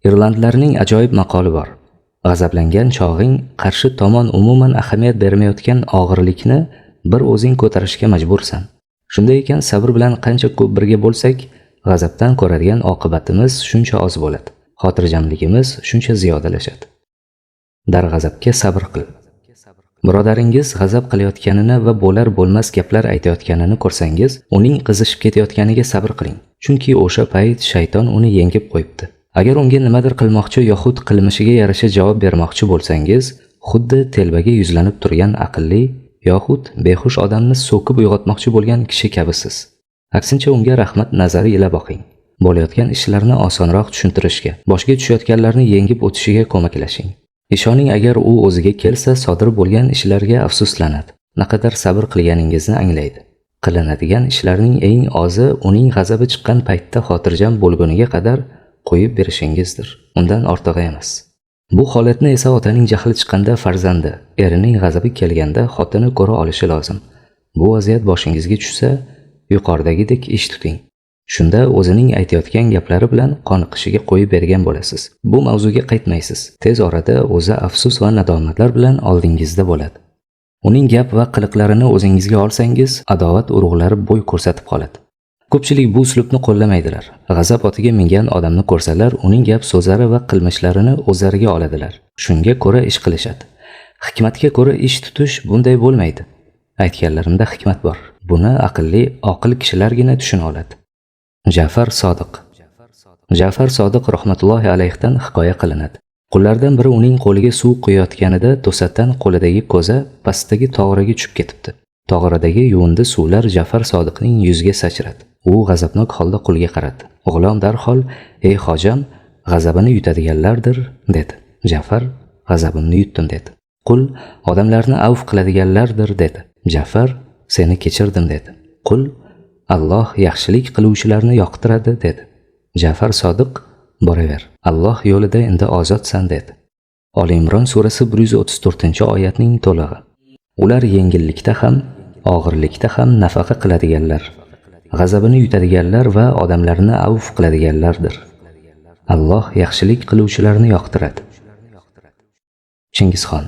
Irlandlarning ajoyib maqoli bor. G'azablangan chog'ing qarshi tomon umuman ahamiyat bermayotgan og'irlikni bir o'zing ko'tarishga majbursan. Shunday ekan, sabr bilan qancha ko'p birga bo'lsak, g'azabdan ko'radigan oqibatimiz shuncha oz bo'ladi. Xotirjamligimiz shuncha ziyodalashadi. Darg'azabga sabr qil. Birodaringiz g'azab qilayotganini va bo'lar bo'lmas gaplar aytayotganini ko'rsangiz, uning qizishib ketayotganiga sabr qiling. Chunki o'sha payt shayton uni yengib qo'yibdi. Agar unga nimadir qilmoqchi yoxud qilmishiga yarasha javob bermoqchi bo'lsangiz, xuddi telbaga yuzlanib turgan aqlli yoxud behush odamni so'kib uyg'otmoqchi bo'lgan kishi kabisiz. Aksincha unga rahmat nazari ila boqing. Bo'layotgan ishlarni osonroq tushuntirishga, boshga tushayotganlarni yengib o'tishiga ko'maklashing. Ishoning, agar u o'ziga kelsa, sodir bo'lgan ishlarga afsuslanadi. Naqadar sabr qilganingizni anglaydi. Qilinadigan ishlarning eng ozi uning g'azabi chiqqan paytda xotirjam bo'lguniga qadar qo'yib berishingizdir. Undan ortig'i emas. Bu holatni esa otaning jahli chiqqanda farzandi, erining g'azabi kelganda xotini ko'ra olishi lozim. Bu vaziyat boshingizga tushsa, yuqoridagidek ish tuting. Shunda o'zining aytayotgan gaplari bilan qoniqishiga qo'yib bergan bo'lasiz. Bu mavzuga qaytmaysiz. Tez orada o'zi afsus va nadomatlar bilan oldingizda bo'ladi. Uning gap va qiliqlarini o'zingizga olsangiz, adovat urug'lari bo'y ko'rsatib qoladi. Ko'pchilik bu uslubni qo'llamaydilar. G'azab otiga mingan odamni ko'rsalar, uning gap so'zlari va qilmishlarini o'zlariga oladilar. Shunga ko'ra ish qilishadi. Hikmatga ko'ra ish tutish bunday bo'lmaydi. Aytganlarimda hikmat bor. Buni aqlli, oqil kishilargina tushuna oladi. Ja'far Sodiq. Ja'far Sodiq rahmatullohi alayhdan hikoya qilinadi. Qullardan biri uning qo'liga suv quyayotganida to'satdan qo'lidagi ko'za pastdagi tog'oraga tushib ketibdi. Tog'oradagi yuvindi suvlar Ja'far Sodiqning yuziga sachradi. U g'azabnok holda qulga qaradi. G'ulom darhol: "Ey hojam, g'azabini yutadiganlardir" dedi. Ja'far: "G'azabimni yutdim" dedi. Qul: "Odamlarni avf qiladiganlardir" dedi. Ja'far: "Seni kechirdim" dedi. Qul: "Alloh yaxshilik qiluvchilarni yoqtiradi" dedi. Ja'far Sodiq: "Boraver, Alloh yo'lida endi ozodsan" dedi. Oli Imron surasi 134-oyatning to'lig'i. Ular yengillikda ham, og'irlikda ham nafaqa qiladiganlar, g'azabini yutadiganlar va odamlarni avf qiladiganlardir. Alloh yaxshilik qiluvchilarni yoqtiradi. Chingizxon.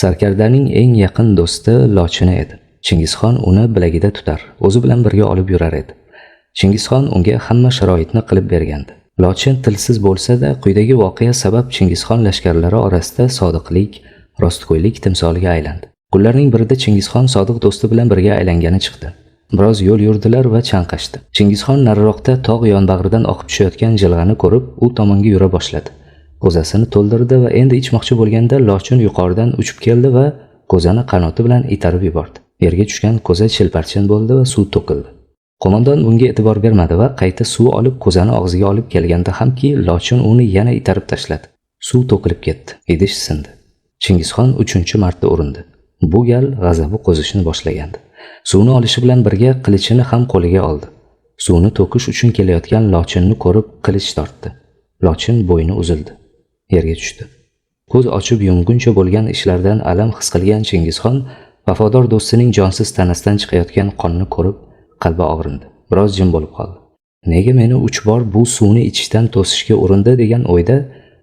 Sarkardaning eng yaqin do'sti Lochini edi. Chingizxon uni bilagida tutar, o'zi bilan birga olib yurar edi. Chingizxon unga hamma sharoitni qilib bergandi. Lochin tilsiz bo'lsa-da, quyidagi voqea sabab Chingizxon lashkarlari orasida sodiqlik, rostgo'ylik timsoliga aylandi. Kunlarning birida Chingizxon sodiq do'sti bilan birga aylangani chiqdi. Biroz yo'l yurdilar va chanqashdi. Chingizxon nariroqda tog' yonbag'ridan oqib tushayotgan jilg'ani ko'rib, u tomonga yura boshladi. Ko'zasini to'ldirdi va endi ichmoqchi bo'lganda lochin yuqoridan uchib keldi va ko'zani qanoti bilan itarib yubordi. Yerga tushgan ko'za chilparchin bo'ldi va suv to'kildi. Qo'mondon bunga e'tibor bermadi va qayta suv olib ko'zani og'ziga olib kelganda hamki lochin uni yana itarib tashladi. Suv to'kilib ketdi, idish sindi. Chingizxon 3-marta urindi. Bu gal g'azabi qo'zishni boshlagandi. Suvni olishi bilan birga qilichini ham qo'liga oldi. Suvni to'kish uchun kelayotgan lochinni ko'rib qilich tortdi. Lochin bo'yni uzildi. Yerga tushdi. Ko'z ochib yumguncha bo'lgan ishlardan alam his qilgan Chingizxon vafodor do'stining jonsiz tanasidan chiqayotgan qonni ko'rib qalbi og'rindi. Biroz jim bo'lib qoldi. Nega meni 3 bor bu suvni ichishdan to'sishga urindi degan o'yda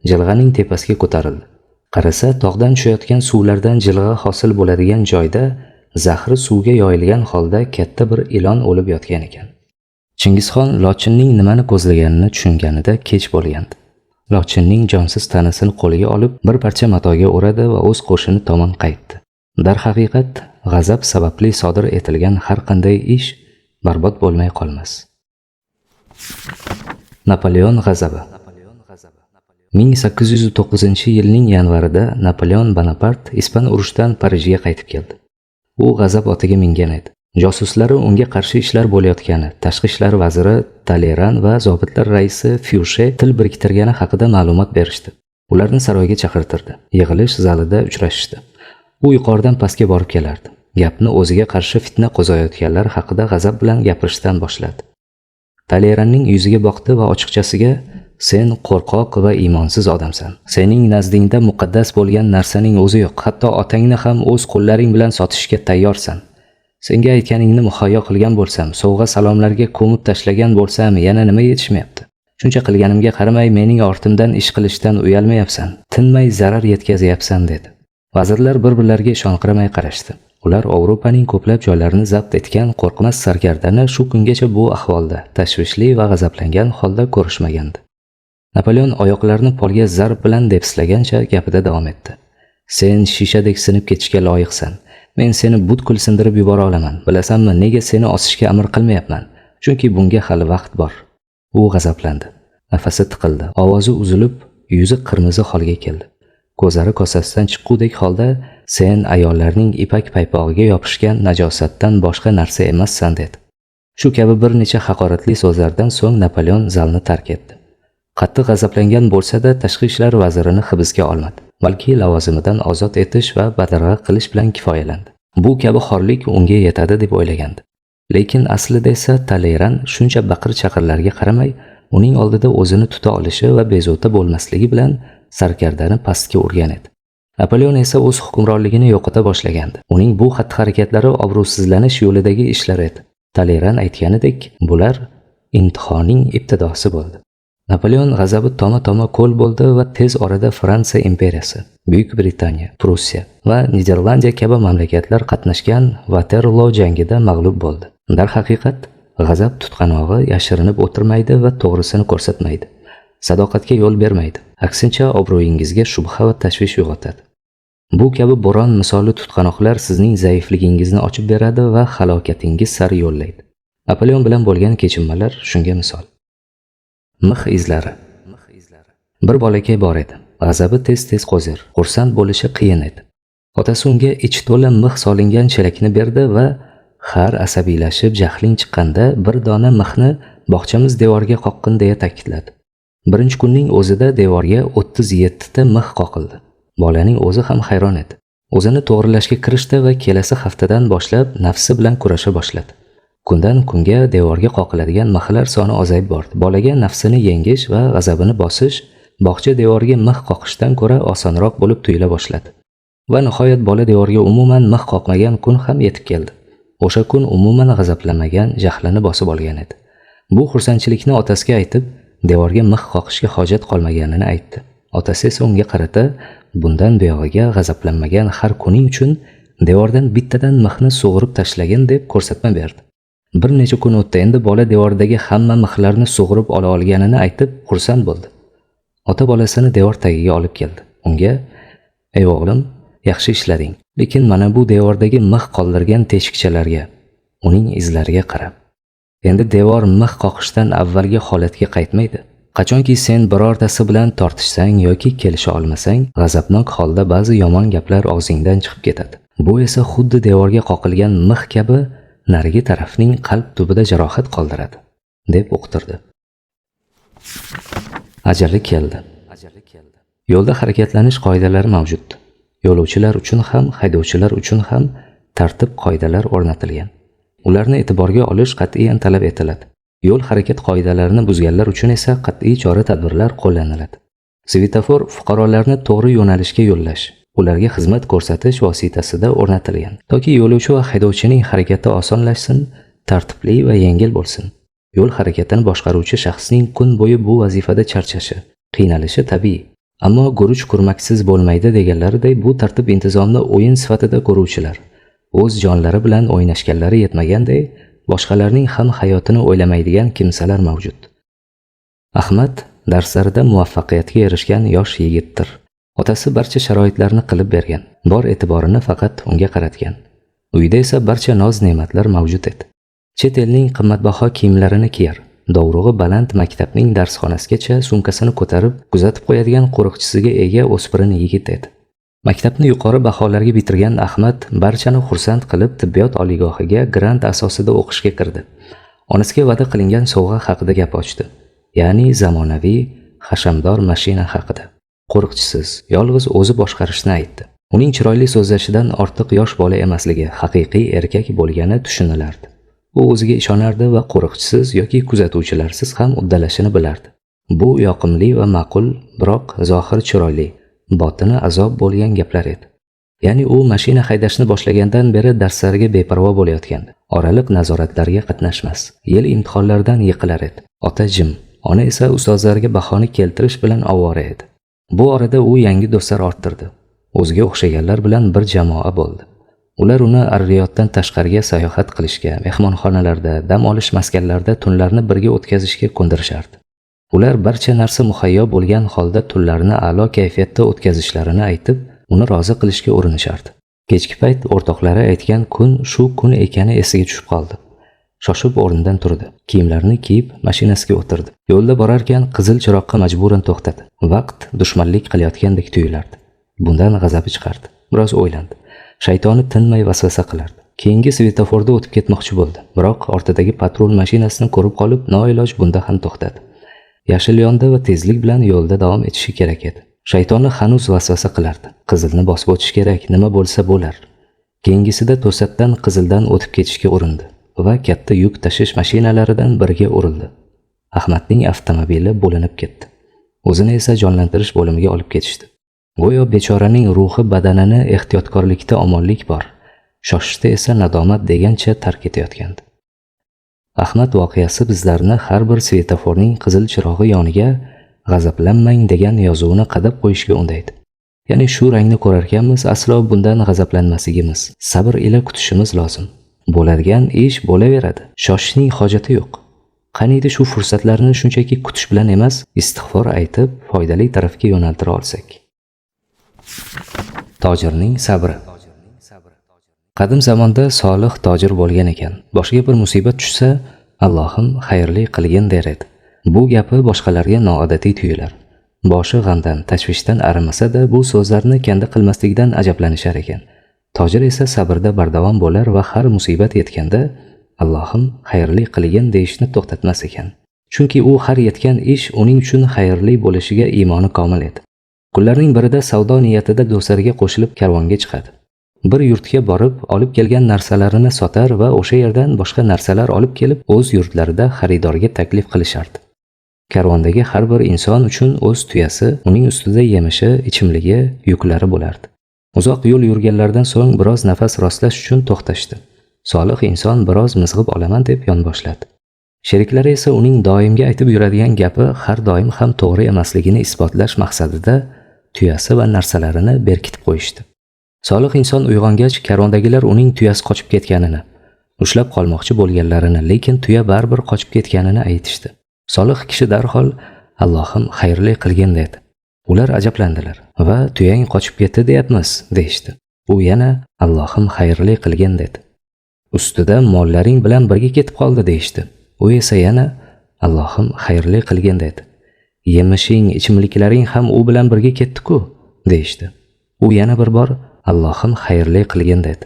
jilg'aning tepasiga ko'tarildi. Qarasa, tog'dan tushayotgan suvlardan jilg'a hosil bo'ladigan joyda zahri suvga yoyilgan holda katta bir ilon o'lib yotgan ekan. Chingizxon lochinning nimani ko'zlaganini tushunganida kech bo'lgandi. Lochinning jonsiz tanasini qo'liga olib, bir parcha matoga o'radi va o'z qo'shini tomon qaytdi. Darhaqiqat, g'azab sababli sodir etilgan har qanday ish barbod bo'lmay qolmas. Napoleon g'azabi. 1809-yilning yanvarida Napoleon Bonapart Ispan urushidan Parijga qaytib keldi. U g'azab otiga mingan edi. Josuslari unga qarshi ishlar bo'layotgani, tashqi ishlar vaziri Taleyran va zobitlar raisi Fyushe til biriktirgani haqida ma'lumot berishdi. Ularni saroyga chaqirtirdi. Yig'ilish zalida uchrashishdi. U yuqoridan pastga borib kelardi. Gapni o'ziga qarshi fitna qo'zg'ayotganlar haqida g'azab bilan gapirishdan boshladi. Taleyranning yuziga boqdi va ochiqchasiga: "Sen qo'rqoq va iymonsiz odamsan. Sening nazdingda muqaddas bo'lgan narsaning o'zi yo'q. Hatto otangni ham o'z qo'llaring bilan sotishga tayyorsan. Senga aytganingni muhayyo qilgan bo'lsam, sovg'a salomlarga ko'mib tashlagan bo'lsam, yana nima yetishmayapti? Shuncha qilganimga qaramay mening ortimdan ish qilishdan uyalmayapsan, tinmay zarar yetkazyapsan" dedi. Vazirlar bir-birlariga ishonqiramay qarashdi. Ular Yevropaning ko'plab joylarini zabt etgan qo'rqmas sarkardani shu kungacha bu ahvolda, tashvishli va g'azablangan holda ko'rishmagandi. Napoleon oyoqlarini polga zarb bilan depsilagancha gapida davom etdi. Sen shishadek sinib ketishga loyiqsan. Men seni butkul sindirib yubora olaman. Bilasanmi, nega seni osishga amr qilmayapman? Chunki bunga hali vaqt bor. U g'azablandi. Nafasi tiqildi. Ovozi uzilib, yuzi qirmizi holga keldi. Ko'zlari kosasidan chiqqudek holda, sen ayollarning ipak paypog'iga yopishgan najosatdan boshqa narsa emassan, dedi. Shu kabi bir necha haqoratli so'zlardan so'ng Napoleon zalni tark etdi. Qattiq g'azablangan bo'lsa-da, tashqi ishlar vazirini hibsga olmadi, balki lavozimidan ozod etish va badarg'a qilish bilan kifoyalandi. Bu kabi xorlik unga yetadi deb o'ylagandi. Lekin aslida esa Taleyran shuncha baqir-chaqirlarga qaramay, uning oldida o'zini tuta olishi va bezovta bo'lmasligi bilan sarkardani pastga urgan edi. Napoleon esa o'z hukmronligini yo'qota boshlagandi. Uning bu xatti-harakatlari obro'sizlanish yo'lidagi ishlar edi. Taleyran aytganidek, bular imtihonning ibtidosi bo'ldi. Napoleon g'azabi toma-toma ko'l bo'ldi va tez orada Fransiya imperiyasi, Buyuk Britaniya, Prussiya va Niderlandiya kabi mamlakatlar qatnashgan Waterloo jangida mag'lub bo'ldi. Darhaqiqat, g'azab tutqanog'i yashirinib o'tirmaydi va to'g'risini ko'rsatmaydi. Sadoqatga yo'l bermaydi. Aksincha, obro'yingizga shubha va tashvish uyg'otadi. Bu kabi bo'ron misoli tutqanoqlar sizning zaifligingizni ochib beradi va halokatingiz sari yo'llaydi. Napoleon bilan bo'lgan kechinmalar shunga misol. Mix izlari. Bir bolakay bor edi. G'azabi tez-tez qo'zir, xursand bo'lishi qiyin edi. Otasi unga ichi to'la mix solingan chelakni berdi va har asabiylashib jahling chiqqanda bir dona mixni bog'chamiz devorga qoqqin deya ta'kidladi. Birinchi kunning o'zida devorga 37 ta mix qoqildi. Bolaning o'zi ham hayron edi. O'zini to'g'rilashga kirishdi va kelasi haftadan boshlab nafsi bilan kurasha boshladi. Kundan kunga devorga qoqiladigan mixlar soni ozayib bordi. Bolaga nafsini yengish va g'azabini bosish bog'cha devorga mix qoqishdan ko'ra osonroq bo'lib tuyula boshladi. Va nihoyat bola devorga umuman mix qoqmagan kun ham yetib keldi. O'sha kun umuman g'azablanmagan, jahlini bosib olgan edi. Bu xursandchilikni otasiga aytib, devorga mix qoqishga hojat qolmaganini aytdi. Otasi esa unga qarata bundan buyog'iga g'azablanmagan har kuning uchun devordan bittadan mixni sug'urib tashlagin deb ko'rsatma berdi. Bir necha kun o'tdi. Endi bola devordagi hamma mixlarni sug'urib ola olganini aytib xursand bo'ldi. Ota bolasini devor tagiga olib keldi. Unga: "Ey o'g'lim, yaxshi ishlading. Lekin mana bu devordagi mix qoldirgan teshikchalarga, uning izlariga qara. Endi devor mix qoqishdan avvalgi holatga qaytmaydi. Qachonki sen birortasi bilan tortishsang yoki kelisha olmasang, g'azabnok holda ba'zi yomon gaplar og'zingdan chiqib ketadi. Bu esa xuddi devorga qoqilgan mix kabi narigi tarafning qalb tubida jarohat qoldiradi", deb uqtirdi. Ajali keldi. Yo'lda harakatlanish qoidalari mavjud. Yo'lovchilar uchun ham, haydovchilar uchun ham tartib qoidalar o'rnatilgan. Ularni e'tiborga olish qat'iyan talab etiladi. Yo'l harakat qoidalarini buzganlar uchun esa qat'iy chora-tadbirlar qo'llaniladi. Svetofor fuqarolarni to'g'ri yo'nalishga yo'llash, ularga xizmat ko'rsatish vositasida o'rnatilgan. Toki yo'lovchi va haydovchining harakati osonlashsin, tartibli va yengil bo'lsin. Yo'l harakatini boshqaruvchi shaxsning kun bo'yi bu vazifada charchashi, qiynalishi tabiiy. Ammo guruch kurmaksiz bo'lmaydi deganlariday, bu tartib intizomni o'yin sifatida ko'ruvchilar o'z jonlari bilan o'ynashganlari yetmaganday, boshqalarning ham hayotini o'ylamaydigan kimsalar mavjud. Ahmad darslarida muvaffaqiyatga erishgan yosh yigitdir. Otasi barcha sharoitlarni qilib bergan, bor e'tiborini faqat unga qaratgan. Uyda esa barcha noz-ne'matlar mavjud edi. Chet elning qimmatbaho kiyimlarini kiyar, dovrug'i baland maktabning darsxonasigacha sumkasini ko'tarib kuzatib qo'yadigan qo'riqchisiga ega o'spirin yigit edi. Maktabni yuqori baholarga bitirgan Ahmad barchani xursand qilib tibbiyot oliygohiga grant asosida o'qishga kirdi. Onasiga va'da qilingan sovg'a haqida gap ochdi. Ya'ni zamonaviy, hashamdor mashina haqida. Qo'riqchisiz, yolg'iz o'zi boshqarishni aytdi. Uning chiroyli so'zlashidan ortiq yosh bola emasligi, haqiqiy erkak bo'lgani tushunilardi. U o'ziga ishonardi va qo'riqchisiz yoki kuzatuvchilarsiz ham uddalashini bilardi. Bu yoqimli va ma'qul, biroq zohir chiroyli, botini azob bo'lgan gaplar edi. Ya'ni u mashina haydashni boshlagandan beri darslariga beparvo bo'layotgandi. Oraliq nazoratlarga qatnashmas, yil imtihonlaridan yiqilar edi. Ota jim, ona esa ustozlariga bahoni keltirish bilan ovora edi. Bu orada u yangi do'stlar orttirdi. O'ziga o'xshaganlar bilan bir jamoa bo'ldi. Ular uni Ar-Riyoddan tashqariga sayohat qilishga, mehmonxonalarda, dam olish maskanlarida tunlarni birga o'tkazishga ko'ndirishardi. Ular barcha narsa muhayyo bo'lgan holda tunlarni a'lo kayfiyatda o'tkazishlarini aytib, uni rozi qilishga urinishardi. Kechki payt o'rtoqlari aytgan kun shu kun ekani esiga tushib qoldi. Shoshib o'rnidan turdi. Kiyimlarini kiyib mashinasiga o'tirdi. Yo'lda borarkan qizil chiroqqa majburan to'xtadi. Vaqt dushmanlik qilayotgandek tuyulardi. Bundan g'azabi chiqardi. Biroz o'ylandi. Shaytoni tinmay vasvasa qilardi. Keyingi svetoforda o'tib ketmoqchi bo'ldi. Biroq ortidagi patrul mashinasini ko'rib qolib, noiloj bunda ham to'xtadi. Yashil yondi va tezlik bilan yo'lda davom etishi kerak edi. Shaytoni hanuz vasvasa qilardi. Qizilni bosib o'tish kerak, nima bo'lsa bo'lar. Keyingisida to'satdan qizildan o'tib ketishga urindi va katta yuk tashish mashinalaridan biriga urildi. Ahmadning avtomobili bo'linib ketdi. O'zini esa jonlantirish bo'limiga olib ketishdi. Go'yo bechoraning ruhi badanini ehtiyotkorlikda omonlik bor, shoshishda esa nadomat degancha tark etayotgandi. Ahmad voqeasi bizlarni har bir svetoforning qizil chirog'i yoniga g'azablanmang degan yozuvni qadab qo'yishga undaydi. Ya'ni shu rangni ko'rarkanmiz, aslo bundan g'azablanmasligimiz, sabr ila kutishimiz lozim. Bo'ladigan ish bo'laveradi, shoshishning hojati yo'q. Qaniydi shu fursatlarni shunchaki kutish bilan emas, istig'for aytib, foydali tarafga yo'naltira olsak. Tojirning sabri. Qadim zamonda solih tojir bo'lgan ekan. Boshiga bir musibat tushsa, Allohim xayrli qilgin der edi. Bu gapi boshqalarga noodatiy tuyular. Boshi g'amdan, tashvishdan arimasa-da, bu so'zlarni kanda qilmaslikdan ajablanishar ekan. Tojir esa sabrda bardavom bo'lar va har musibat yetganda Allohim xayrli qilgin deyishni to'xtatmas ekan. Chunki u har yetgan ish uning uchun xayrli bo'lishiga iymoni komil edi. Kunlarning birida savdo niyatida do'stlariga qo'shilib karvonga chiqadi. Bir yurtga borib, olib kelgan narsalarini sotar va o'sha yerdan boshqa narsalar olib kelib, o'z yurtlarida xaridorga taklif qilishardi. Karvondagi har bir inson uchun o'z tuyasi, uning ustida yemishi, ichimligi, yuklari bo'lardi. Uzoq yo'l yurganlaridan so'ng biroz nafas rostlash uchun to'xtashdi. Solih inson biroz mizg'ib olaman deb yonboshladi. Sheriklari esa uning doimga aytib yuradigan gapi har doim ham to'g'ri emasligini isbotlash maqsadida tuyasi va narsalarini berkitib qo'yishdi. Solih inson uyg'ongach, karvondagilar uning tuyasi qochib ketganini, ushlab qolmoqchi bo'lganlarini, lekin tuya baribir qochib ketganini aytishdi. Solih kishi darhol Allohim xayrli qilgin dedi. Ular ajablandilar va tuyang qochib ketdi deyapmiz, deyishdi. U yana Allohim xayrli qilgin dedi. Ustida mollaring bilan birga ketib qoldi deyishdi. U esa yana Allohim xayrli qilgin dedi. Yemishing, ichimliklaring ham u bilan birga ketdi-ku, deyishdi. U yana bir bor Allohim xayrli qilgin dedi.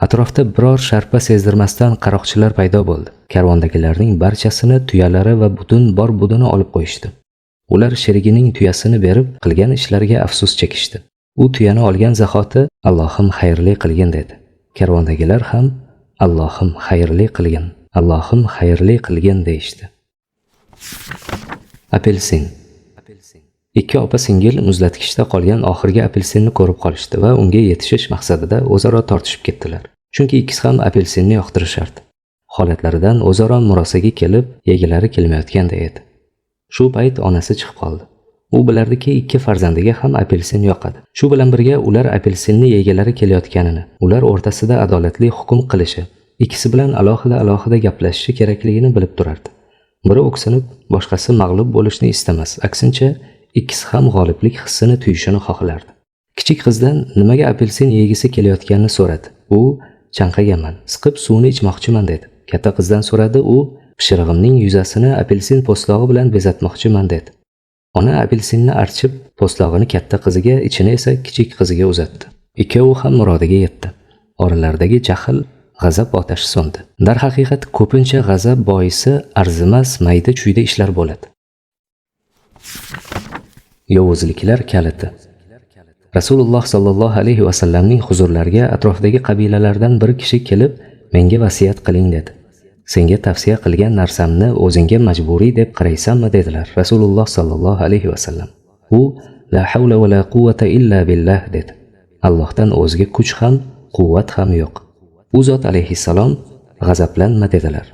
Atrofda biror sharpa sezdirmasdan qaroqchilar paydo bo'ldi. Karvondagilarning barchasini tuyalari va butun bor budini olib qo'yishdi. Ular sherigining tuyasini berib, qilgan ishlariga afsus chekishdi. U tuyani olgan zahoti Allohim xayrli qilgin dedi. Karvondagilar ham Allohim xayrli qilgin, Allohim xayrli qilgin deyishdi. Apelsin. Ikki opa-singil muzlatgichda qolgan oxirgi apelsinni ko'rib qolishdi va unga yetishish maqsadida o'zaro tortishib ketdilar. Chunki ikkisi ham apelsinni yoqtirishardi. Holatlaridan o'zaro murosaga kelib, yegilari kelmayotganday edi. Shu payt onasi chiqib qoldi. U bilardiki, ikki farzandiga ham apelsin yoqadi. Shu bilan birga ular apelsinni yegilari kelayotganini, ular o'rtasida adolatli hukm qilishi, ikkisi bilan alohida-alohida gaplashishi kerakligini bilib turardi. Biri o'ksinib, boshqasi mag'lub bo'lishni istamas, aksincha ikkisi ham g'oliblik hissini tuyishini xohlardi. Kichik qizdan nimaga apelsin yegisi kelayotganini so'radi. U chanqaganman, siqib suvni ichmoqchiman dedi. Katta qizdan so'radi, u pishirig'imning yuzasini apelsin po'stlog'i bilan bezatmoqchiman dedi. Ona apelsinni archib, po'stlog'ini katta qiziga, ichini esa kichik qiziga uzatdi. Ikkovi ham murodiga yetdi. Oralaridagi jahl, g'azab otashi so'ndi. Darhaqiqat ko'pincha g'azab boisi arzimas mayda-chuyda ishlar bo'ladi. Yovuzliklar kaliti. Rasululloh sallallohu alayhi va sallamning huzurlariga atrofdagi qabilalardan bir kishi kelib, menga vasiyat qiling dedi. Senga tavsiya qilgan narsamni o'zingga majburiy deb qaraysanmi dedilar Rasululloh sallallohu alayhi va sallam. U la havla va la quvvata illa billah dedi. Allohdan o'zga kuch ham, quvvat ham yo'q. U zot alayhissalom g'azablanma dedilar.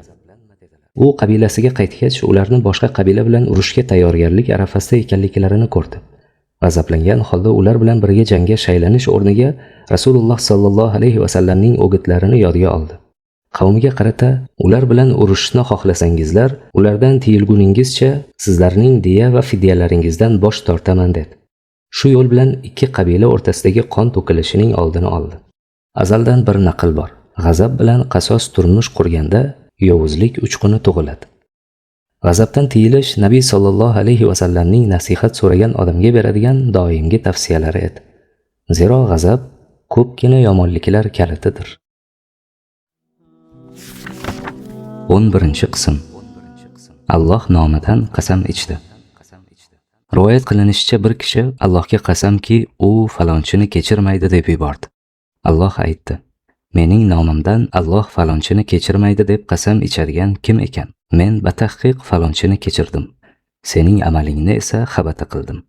U qabilasiga qaytgach, ularni boshqa qabila bilan urushga tayyorgarlik arafasida ekanliklarini ko'rdi. G'azablangan holda ular bilan birga jangga shaylanish o'rniga Rasululloh sallallohu alayhi va sallamning o'gitlarini yodga oldi. Qavmiga qarata, ular bilan urushishni xohlasangizlar, ulardan tiyilguningizcha sizlarning diya va fidyalaringizdan bosh tortaman dedi. Shu yo'l bilan ikki qabila o'rtasidagi qon to'kilishining oldini oldi. Azaldan bir naql bor. G'azab bilan qasos turmush qurganda yovuzlik uchquni tug'iladi. G'azabdan tiyilish Nabiy sallallohu alayhi va sallamning nasihat so'ragan odamga beradigan doimgi tavsiyalari edi. Zero g'azab ko'pgina yomonliklar kalitidir. 11-qism. Alloh nomidan qasam ichdi. Rivoyat qilinishicha, bir kishi Allohga qasamki, u falonchini kechirmaydi deb yubordi. Alloh aytdi: mening nomimdan Alloh falonchini kechirmaydi deb qasam ichadigan kim ekan? Men batahqiq falonchini kechirdim. Sening amalingni esa xabata qildim.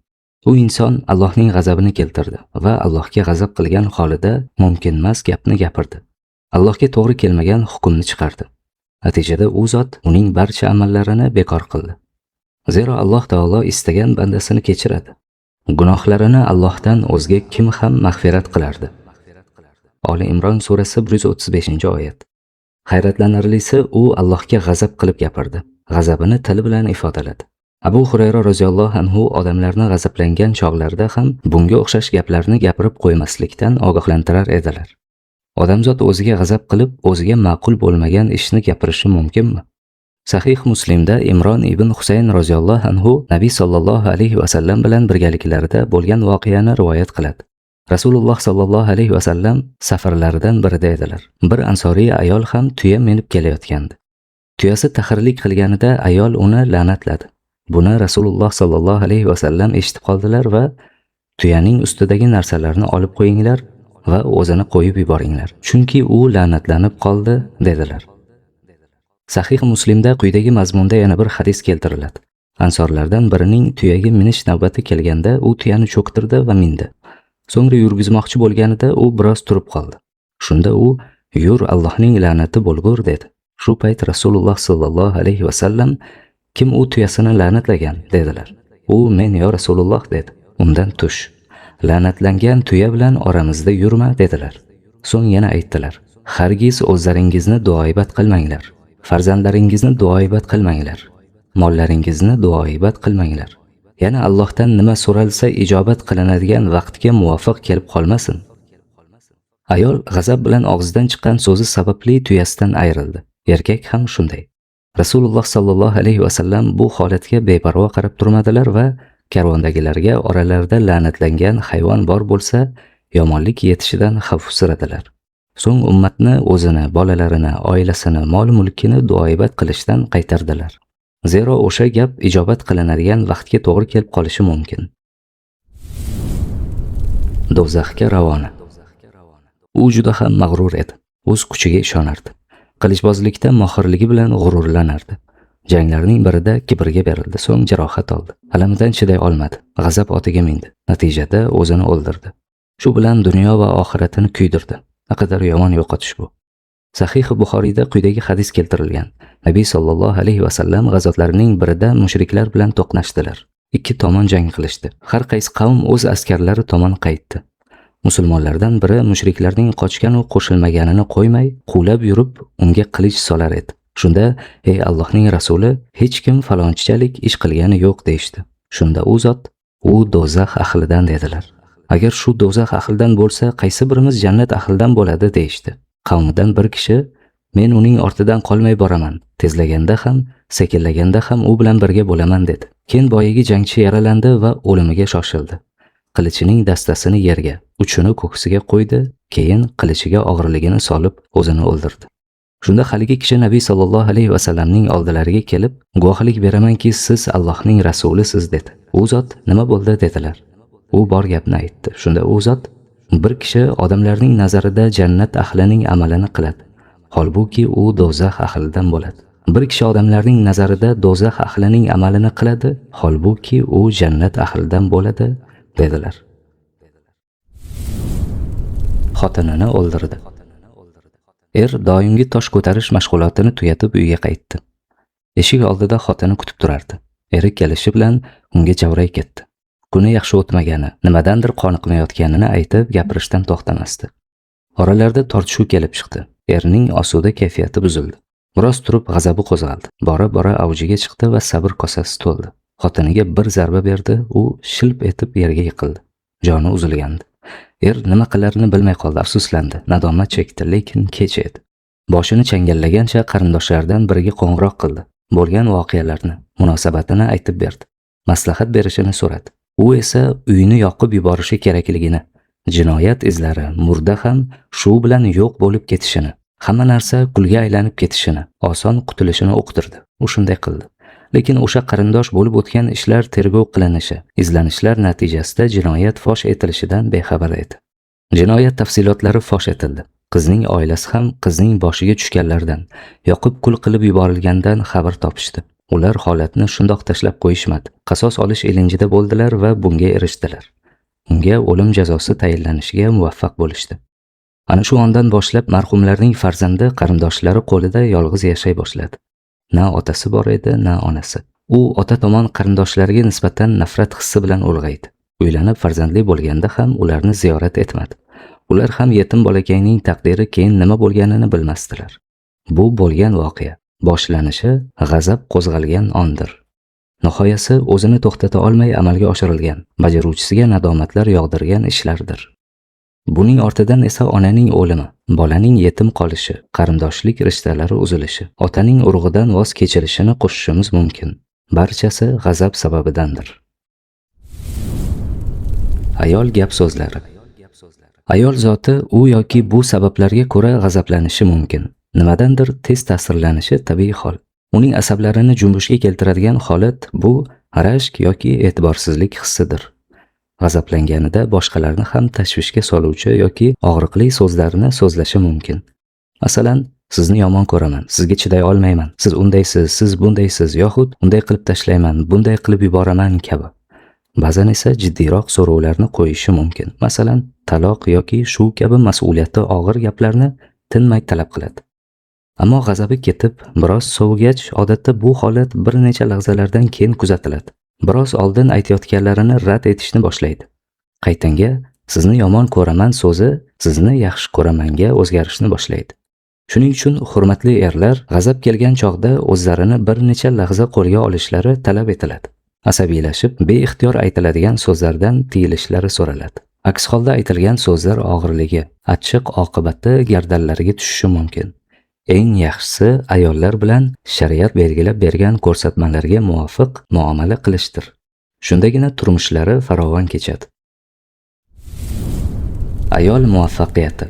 U inson Allohning g'azabini keltirdi va Allohga g'azab qilgan holida mumkinmas gapni gapirdi. Allohga to'g'ri kelmagan hukmni chiqardi. Natijada u zot uning barcha amallarini bekor qildi. Zero Alloh taolo istagan bandasini kechiradi. Gunohlarini Allohdan o'zga kim ham mag'firat qilardi? Oli Imron surasi 135-oyat. Hayratlanarlisi, u Allohga g'azab qilib gapirdi. G'azabini tili bilan ifodaladi. Abu Hurayra roziyallohu anhu odamlarni g'azablangan chog'larida ham bunga o'xshash gaplarni gapirib qo'ymaslikdan ogohlantirar edilar. Odamzod o'ziga g'azab qilib, o'ziga ma'qul bo'lmagan ishni gapirishi mumkinmi? Sahih Muslimda Imron ibn Husayn roziyallohu anhu Nabiy sallallohu alayhi va sallam bilan birgaliklarida bo'lgan voqeani rivoyat qiladi. Rasululloh sallallohu alayhi va sallam safarlaridan birida edilar. Bir ansoriy ayol ham tuya minib kelayotgandi. Tuyasi taxirlik qilganida ayol uni la'natladi. Buni Rasululloh sallallohu alayhi va sallam eshitib qoldilar va tuyaning ustidagi narsalarni olib qo'yinglar va o'zini qo'yib yuboringlar, chunki u la'natlanib qoldi, dedilar. Sahih Muslimda quyidagi mazmunda yana bir hadis keltiriladi. Ansorlardan birining tuyaga minish navbati kelganda u tuyani cho'ktirdi va mindi. So'ngra yurgizmoqchi bo'lganida u biroz turib qoldi. Shunda u: "Yur, Allohning la'nati bo'lgur", dedi. Shu payt Rasululloh sallallohu alayhi va sallam: "Kim u tuyasini la'natlagan?" dedilar. U: "Men, yo Rasululloh", dedi. "Undan tush. La'natlangan tuya bilan oramizda yurma", dedilar. So'ng yana aytdilar: "Hargiz o'zlaringizni duoibat qilmanglar. Farzandlaringizni duoibat qilmanglar. Mollaringizni duoibat qilmanglar. Yana Allohdan nima so'ralsa ijobat qilinadigan vaqtga muvofiq kelib qolmasin." Ayol g'azab bilan og'zidan chiqqan so'zi sababli tuyasidan ayrildi. Erkak ham shunday. Rasululloh sallallohu alayhi va sallam bu holatga beparvo qarab turmadilar va karvondagilarga oralarida la'natlangan hayvon bor bo'lsa, yomonlik yetishidan xavfsiradilar. So'ng ummatni o'zini, bolalarini, oilasini, mol-mulkini duoibat qilishdan qaytardilar. Zero o'sha gap ijobat qilinadigan vaqtga to'g'ri kelib qolishi mumkin. Do'zaxga ravona. U juda ham mag'rur edi. O'z kuchiga ishonardi. Qilichbozlikda mohirligi bilan g'ururlanardi. Janglarning birida kibrga berildi, so'ng jarohat oldi. Alamidan chiday olmadi. G'azab otiga mindi. Natijada o'zini o'ldirdi. Shu bilan dunyo va oxiratini kuydirdi. Naqadar yomon yo'qotish bu. Sahih Buxoriyda quyidagi hadis keltirilgan. Nabiy sallallohu alayhi va sallam g'azotlarining birida mushriklar bilan to'qnashdilar. Ikki tomon jang qilishdi. Har qaysi qavm o'z askarlari tomon qaytdi. Musulmonlardan biri mushriklarning qochgan u qo'shilmaganini qo'ymay, quvlab yurib, unga qilich solar edi. Shunda: "Ey Allohning rasuli, hech kim falonchichalik ish qilgani yo'q", deyishdi. Shunda u zot: "U do'zax ahlidan", dedilar. "Agar shu do'zax ahlidan bo'lsa, qaysi birimiz jannat ahlidan bo'ladi?" deyishdi. Qavmidan bir kishi: "Men uning ortidan qolmay boraman. Tezlaganda ham, sekinlaganda ham u bilan birga bo'laman", dedi. Keyin boyagi jangchi yaralandi va o'limiga shoshildi. Qilichining dastasini yerga, uchini ko'ksiga qo'ydi, keyin qilichiga og'irligini solib o'zini o'ldirdi. Shunda haligi kishi Nabiy sallallohu alayhi va sallamning oldilariga kelib, "Guvohlik beramanki, siz Allohning rasulisiz", dedi. U zot: "Nima bo'ldi?" dedilar. U bor gapni aytdi. Shunda u zot: "Bir kishi odamlarning nazarida jannat ahlining amalini qiladi, holbuki u do'zax ahlidan bo'ladi. Bir kishi odamlarning nazarida do'zax ahlining amalini qiladi, holbuki u jannat ahlidan bo'ladi", dedilar. Xotinini o'ldirdi. Er doimgi tosh ko'tarish mashg'ulotini tugatib uyga qaytdi. Eshik oldida xotini kutib turardi. Eri kelishi bilan unga javray ketdi. Kuni yaxshi o'tmagani, nimadandir qoniqmayotganini aytib gapirishdan to'xtamasdi. Oralarida tortishuv kelib chiqdi. Erning osuda kayfiyati buzildi. Biroz turib g'azabi qo'zg'aldi. Bora-bora avjiga chiqdi va sabr kosasi to'ldi. Xotiniga bir zarba berdi, u shilp etib yerga yiqildi. Joni uzilgandi. Er nima qilarini bilmay qoldi, afsuslandi, nadomat chekdi, lekin kech edi. Boshini changallagancha qarindoshlaridan biriga qo'ng'iroq qildi. Bo'lgan voqealarni, munosabatini aytib berdi. Maslahat berishini so'radi. U esa uyini yoqib yuborishi kerakligini, jinoyat izlari, murda ham shu bilan yo'q bo'lib ketishini, hamma narsa kulga aylanib ketishini, oson qutulishini uqtirdi. U shunday qildi. Lekin o'sha qarindosh bo'lib o'tgan ishlar tergov qilinishi, izlanishlar natijasida jinoyat fosh etilishidan bexabar edi. Jinoyat tafsilotlari fosh etildi. Qizning oilasi ham qizning boshiga tushganlardan, yoqib kul qilib yuborilgandan xabar topishdi. Ular holatni shundoq tashlab qo'yishmadi. Qasos olish ilinjida bo'ldilar va bunga erishdilar. Unga o'lim jazosi tayinlanishiga muvaffaq bo'lishdi. Ana shu ondan boshlab marhumlarning farzandi qarindoshlari qo'lida yolg'iz yashay boshladi. Na otasi bor edi, na onasi. U ota tomon qarindoshlariga nisbatan nafrat hissi bilan ulg'aydi. Uylanib farzandli bo'lganda ham ularni ziyorat etmadi. Ular ham yetim bolakayning taqdiri keyin nima bo'lganini bilmasdilar. Bu bo'lgan voqea boshlanishi g'azab qo'zg'algan ondir. Nihoyasi o'zini to'xtata olmay amalga oshirilgan, bajaruvchisiga nadomatlar yog'dirgan ishlardir. Buning ortidan esa onaning o'limi, bolaning yetim qolishi, qarindoshlik rishtalari uzilishi, otaning urug'idan voz kechilishini qo'shishimiz mumkin. Barchasi g'azab sababidandir. Ayol gap so'zlari. Ayol zoti u yoki bu sabablarga ko'ra g'azablanishi mumkin. Nimadandir tez ta'sirlanishi tabiiy hol. Uning asablarini junbushga keltiradigan holat bu rashk yoki e'tiborsizlik hissidir. G'azablanganida boshqalarni ham tashvishga soluvchi yoki og'riqli so'zlarni so'zlashi mumkin. Masalan, sizni yomon ko'raman, sizga chiday olmayman, siz undaysiz, siz bundaysiz yoxud unday qilib tashlayman, bunday qilib yuboraman kabi. Ba'zan esa jiddiyroq so'rovlarni qo'yishi mumkin. Masalan, taloq yoki shu kabi mas'uliyati og'ir gaplarni tinmay talab qiladi. Ammo g'azabi ketib, biroz sovugach, odatda bu holat bir necha lahzalardan keyin kuzatiladi. Biroz oldin aytayotganlarini rad etishni boshlaydi. Qaytanga sizni yomon ko'raman so'zi sizni yaxshi ko'ramanga o'zgarishni boshlaydi. Shuning uchun hurmatli erlar g'azab kelgan chog'da o'zlarini bir necha lahza qo'lga olishlari talab etiladi. Asabiylashib, beixtiyor aytiladigan so'zlardan tiyilishlari so'raladi. Aks holda aytilgan so'zlar og'irligi, achchiq oqibati gardanlariga tushishi mumkin. Eng yaxshisi ayollar bilan shariat belgilab bergan ko'rsatmalarga muvofiq muomala qilishdir. Shundagina turmushlari farovon kechadi. Ayol muvaffaqiyati.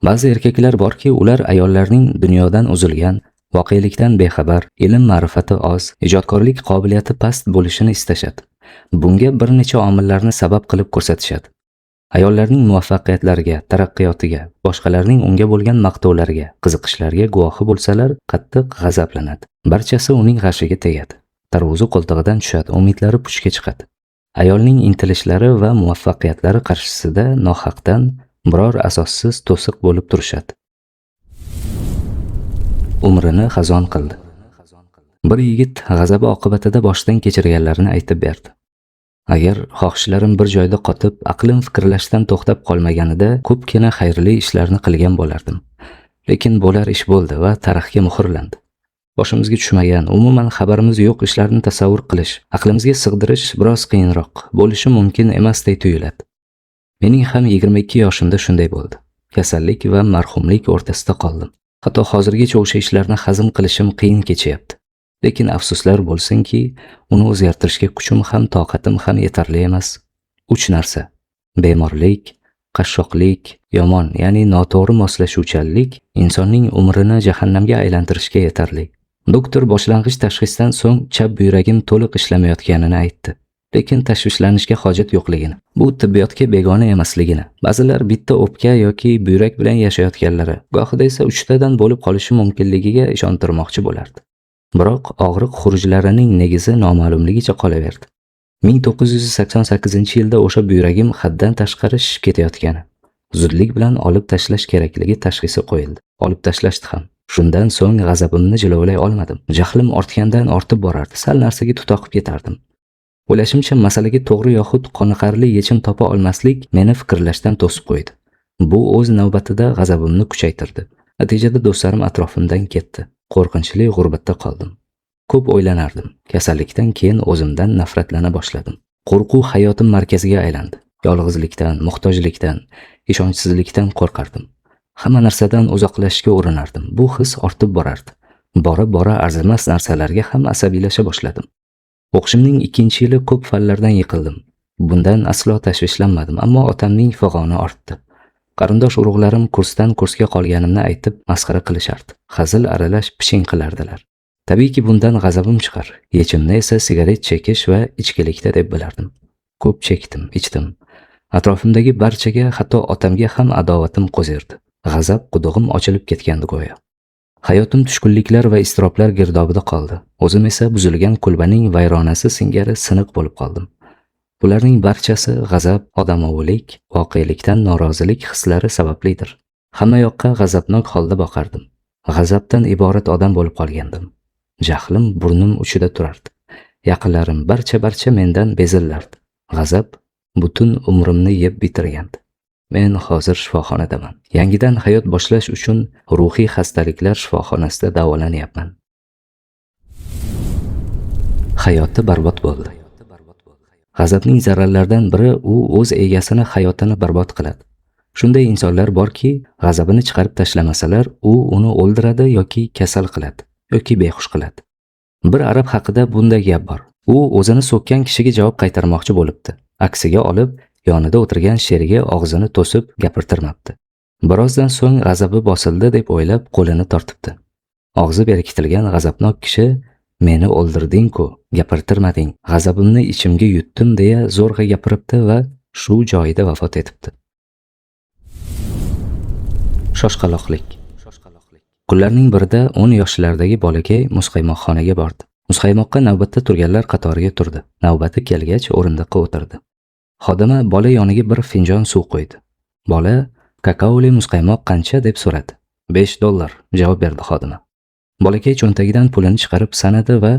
Ba'zi erkaklar borki, ular ayollarning dunyodan uzilgan, voqelikdan bexabar, ilm ma'rifati oz, ijodkorlik qobiliyati past bo'lishini istashadi. Bunga bir necha omillarni sabab qilib ko'rsatishadi. Ayollarning muvaffaqiyatlariga, taraqqiyotiga, boshqalarning unga bo'lgan maqtovlariga, qiziqishlariga guvohi bo'lsalar, qattiq g'azablanadi. Barchasi uning g'ashiga tegadi. Tarvuzi qo'ltig'idan tushadi, umidlari puchga chiqadi. Ayolning intilishlari va muvaffaqiyatlari qarshisida nohaqdan biror asossiz to'siq bo'lib turishadi. Umrini xazon qildi. Bir yigit g'azabi oqibatida boshdan kechirganlarini aytib berdi. Agar xohishlarim bir joyda qotib, aqlim fikrlashdan to'xtab qolmaganida ko'pgina xayrli ishlarni qilgan bo'lardim. Lekin bo'lar ish bo'ldi va tarixga muhrlandi. Boshimizga tushmagan, umuman xabarimiz yo'q ishlarni tasavvur qilish, aqlimizga sig'dirish biroz qiyinroq, bo'lishi mumkin emasday tuyuladi. Mening ham 22 yoshimda shunday bo'ldi. Kasallik va marhumlik o'rtasida qoldim. Hatto hozirgacha o'sha ishlarni hazm qilishim qiyin kechyapti. Lekin afsuslar bo'lsinki, uni o'zgartirishga kuchim ham, toqatim ham yetarli emas. 3 narsa: bemorlik, qashshoqlik, yomon, ya'ni noto'g'ri moslashuvchanlik insonning umrini jahannamga aylantirishga yetarli. Doktor boshlang'ich tashxisdan so'ng chap buyragim to'liq ishlamayotganini aytdi. Lekin tashvishlanishga hojat yo'qligini, bu tibbiyotga begona emasligini, ba'zilar bitta o'pka yoki buyrak bilan yashayotganlari, gohida esa 3 tadan bo'lib qolishi mumkinligiga ishontirmoqchi bo'lardi. Biroq og'riq xurujlarining negizi noma'lumligicha qolaverdi. 1988-yilda o'sha buyragim haddan tashqari shishib ketayotgani, zudlik bilan olib tashlash kerakligi tashxisi qo'yildi. Olib tashlashdi ham. Shundan so'ng g'azabimni jilovlay olmadim. Jahlim ortgandan ortib borardi. Sal narsaga tutoqib ketardim. O'ylashimcha, masalaga to'g'ri yoxud qoniqarli yechim topa olmaslik meni fikrlashdan to'sib qo'ydi. Bu o'z navbatida g'azabimni kuchaytirdi. Natijada do'stlarim atrofimdan ketdi. Qo'rqinchli g'urbatda qoldim. Ko'p o'ylanardim. Kasallikdan keyin o'zimdan nafratlana boshladim. Qo'rquv hayotim markaziga aylandi. Yolg'izlikdan, muhtojlikdan, ishonchsizlikdan qo'rqardim. Hamma narsadan uzoqlashishga urinardim. Bu his ortib borardi. Bora-bora arzimas narsalarga ham asabiylasha boshladim. O'qishimning 2-yili ko'p fanlardan yiqildim. Bundan aslo tashvishlanmadim, ammo otamning fig'oni ortdi. Qarindosh urug'larim kursdan kursga qolganimni aytib masxara qilishardi. Hazil aralash piching qilardilar. Tabiiyki bundan g'azabim chiqar. Yechimni esa sigaret chekish va ichkilikda deb bilardim. Ko'p chekdim, ichdim. Atrofimdagi barchaga, hatto otamga ham adovatim qo'zirdi. G'azab qudug'im ochilib ketgandi go'yo. Hayotim tushkunliklar va iztiroblar girdobida qoldi. O'zim esa buzilgan kulbaning vayronasi singari siniq bo'lib qoldim. Bularning barchasi g'azab, odamovilik, voqelikdan norozilik hislari sabablidir. Hamma yoqqa g'azabnok holda boqardim. G'azabdan iborat odam bo'lib qolgandim. Jahlim burnim uchida turardi. Yaqinlarim barcha mendan bezillardi. G'azab butun umrimni yeb bitirgandi. Men hozir shifoxonadaman. Yangidan hayot boshlash uchun ruhiy xastaliklar shifoxonasida davolanyapman. Hayoti barbod bo'ldi. G'azabning zararlaridan biri u o'z egasini hayotini barbod qiladi. Shunday insonlar borki, g'azabini chiqarib tashlamasalar, u uni o'ldiradi yoki kasal qiladi yoki behush qiladi. Bir arab haqida bunday gap bor. U o'zini so'kkan kishiga javob qaytarmoqchi bo'libdi. Aksiga olib, yonida o'tirgan sherigi og'zini to'sib gapirtirmabdi. Birozdan so'ng g'azabi bosildi deb o'ylab qo'lini tortibdi. Og'zi berkitilgan g'azabnok kishi meni o'ldirding-ku, gapirtirmading, g'azabimni ichimga yutdim deya zo'rg'a gapiribdi va shu joyida vafot etibdi. Shoshqaloqlik. Kunlarning birida 10 yoshlardagi bolakay muzqaymoqxonaga bordi. Muzqaymoqqa navbatda turganlar qatoriga turdi. Navbati kelgach o'rindiqqa o'tirdi. Xodima bola yoniga bir finjon suv qo'ydi. Bola kakaoli muzqaymoq qancha deb so'radi. $5 javob berdi xodima. Bolakay cho'ntagidan pulini chiqarib sanadi va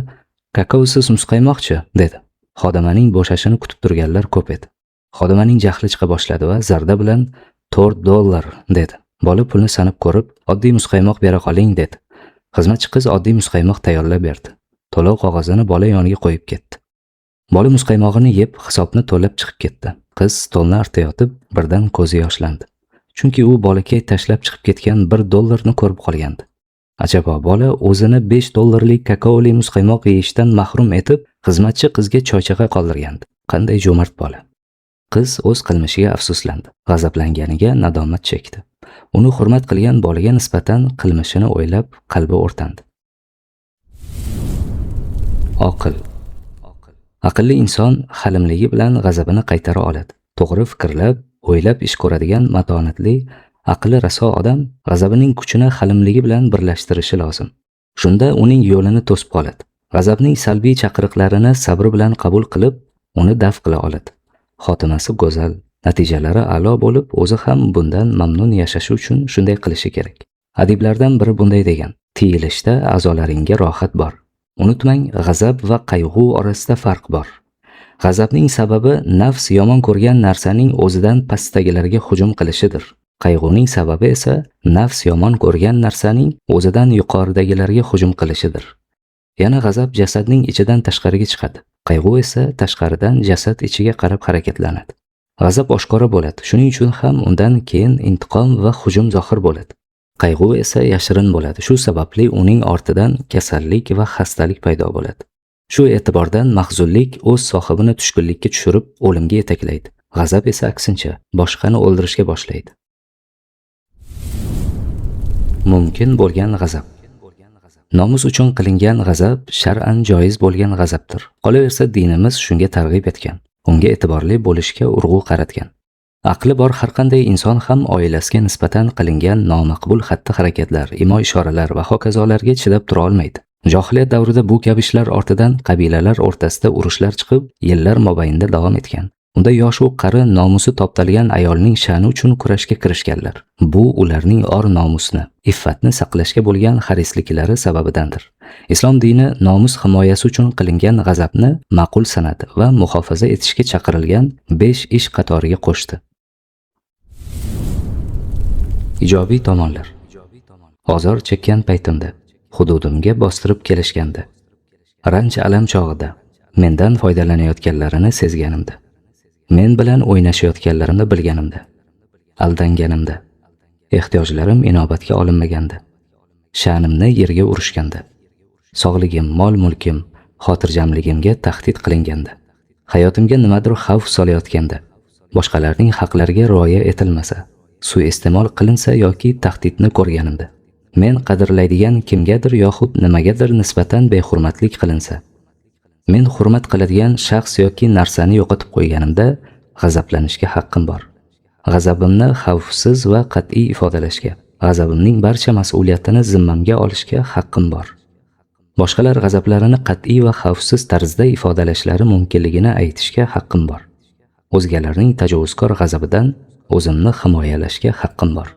kakaosiz muzqaymoqchi dedi. Xodimaning bo'shashini kutib turganlar ko'p edi. Xodimaning jahli chiqa boshladi va zarda bilan $4 dedi. Bola pulni sanab ko'rib, oddiy muzqaymoq bera qoling dedi. Xizmatchi qiz oddiy muzqaymoq tayyorlab berdi. To'lov qog'ozini bola yoniga qo'yib ketdi. Bola muzqaymog'ini yeb, hisobni to'lab chiqib ketdi. Qiz stolni artayotib, birdan ko'zi yoshlandi. Chunki u bolakay tashlab chiqib ketgan $1 ko'rib qolgandi. Ajabo, bola o'zini $5 kakaoli muzqaymoq yeyishdan mahrum etib, xizmatchi qizga choychaqa qoldirgandi. Qanday jo'mard bola. Qiz o'z qilmishiga afsuslandi. G'azablanganiga nadomat chekdi. Uni hurmat qilgan bolaga nisbatan qilmishini o'ylab qalbi o'rtandi. Oqil. Aqlli inson halimligi bilan g'azabini qaytara oladi. To'g'ri fikrlab, o'ylab ish ko'radigan matonatli, aqli raso odam g'azabining kuchini halimligi bilan birlashtirishi lozim. Shunda uning yo'lini to'sib qoladi. G'azabning salbiy chaqiriqlarini sabr bilan qabul qilib, uni daf qila oladi. Xotimasi go'zal, natijalari a'lo bo'lib, o'zi ham bundan mamnun yashashi uchun shunday qilishi kerak. Adiblardan biri bunday degan: tiyilishda a'zolaringga rohat bor. Unutmang, g'azab va qayg'u orasida farq bor. G'azabning sababi nafs yomon ko'rgan narsaning o'zidan pastdagilarga hujum qilishidir. Qayg'uning sababi esa nafs yomon ko'rgan narsaning o'zidan yuqoridagilarga hujum qilishidir. Yana g'azab jasadning ichidan tashqariga chiqadi. Qayg'u esa tashqaridan jasad ichiga qarab harakatlanadi. G'azab oshkora bo'ladi. Shuning uchun ham undan keyin intiqom va hujum zohir bo'ladi. Qayg'u esa yashirin bo'ladi. Shu sababli uning ortidan kasallik va xastalik paydo bo'ladi. Shu e'tibordan mahzunlik o'z sohibini tushkunlikka tushirib, o'limga yetaklaydi. G'azab esa aksincha boshqani o'ldirishga boshlaydi. Mumkin bo'lgan g'azab. Nomus uchun qilingan g'azab shar'an joiz bo'lgan g'azabdir. Qolaversa dinimiz shunga targ'ib etgan, unga e'tiborli bo'lishga urg'u qaratgan. Aqli bor har qanday inson ham oilasiga nisbatan qilingan nomaqbul xatti-harakatlar, imo-ishoralar va hokazolarga chidab tura olmaydi. Johiliyat davrida bu kabi ishlar ortidan qabilalar o'rtasida urushlar chiqib, yillar mobaynida davom etgan. Unda yosh u qari nomusi toptalgan ayolning sha'ni uchun kurashga kirishganlar. Bu ularning or-nomusni, iffatni saqlashga bo'lgan harisliklari sababidandir. Islom dini nomus himoyasi uchun qilingan g'azabni ma'qul sanadi va muhofaza etishga chaqirilgan 5 ish qatoriga qo'shdi. Ijobiy tomonlar. Ozor chekkan paytimda, hududimga bostirib kelishganda, ranj alam chog'ida mendan foydalanayotganlarini sezganimda, Men bilan o'ynashayotganlarini bilganimda, aldanganimda, ehtiyojlarim inobatga olinmaganda, sha'nimni yerga urishganda, sog'ligim, mol-mulkim, xotirjamligimga tahdid qilinganda, hayotimga nimadir xavf solayotganda, boshqalarning haqlariga rioya etilmasa, suiiste'mol qilinsa yoki tahdidni ko'rganimda, men qadrlaydigan kimgadir yoxud nimagadir nisbatan behurmatlik qilinsa, men hurmat qiladigan shaxs yoki narsani yo'qotib qo'yganimda g'azablanishga haqqim bor. G'azabimni xavfsiz va qat'iy ifodalashga, g'azabimning barcha mas'uliyatini zimmamga olishga haqqim bor. Boshqalar g'azablarini qat'iy va xavfsiz tarzda ifodalashlari mumkinligini aytishga haqqim bor. O'zgalarning tajovuzkor g'azabidan o'zimni himoyalashga haqqim bor.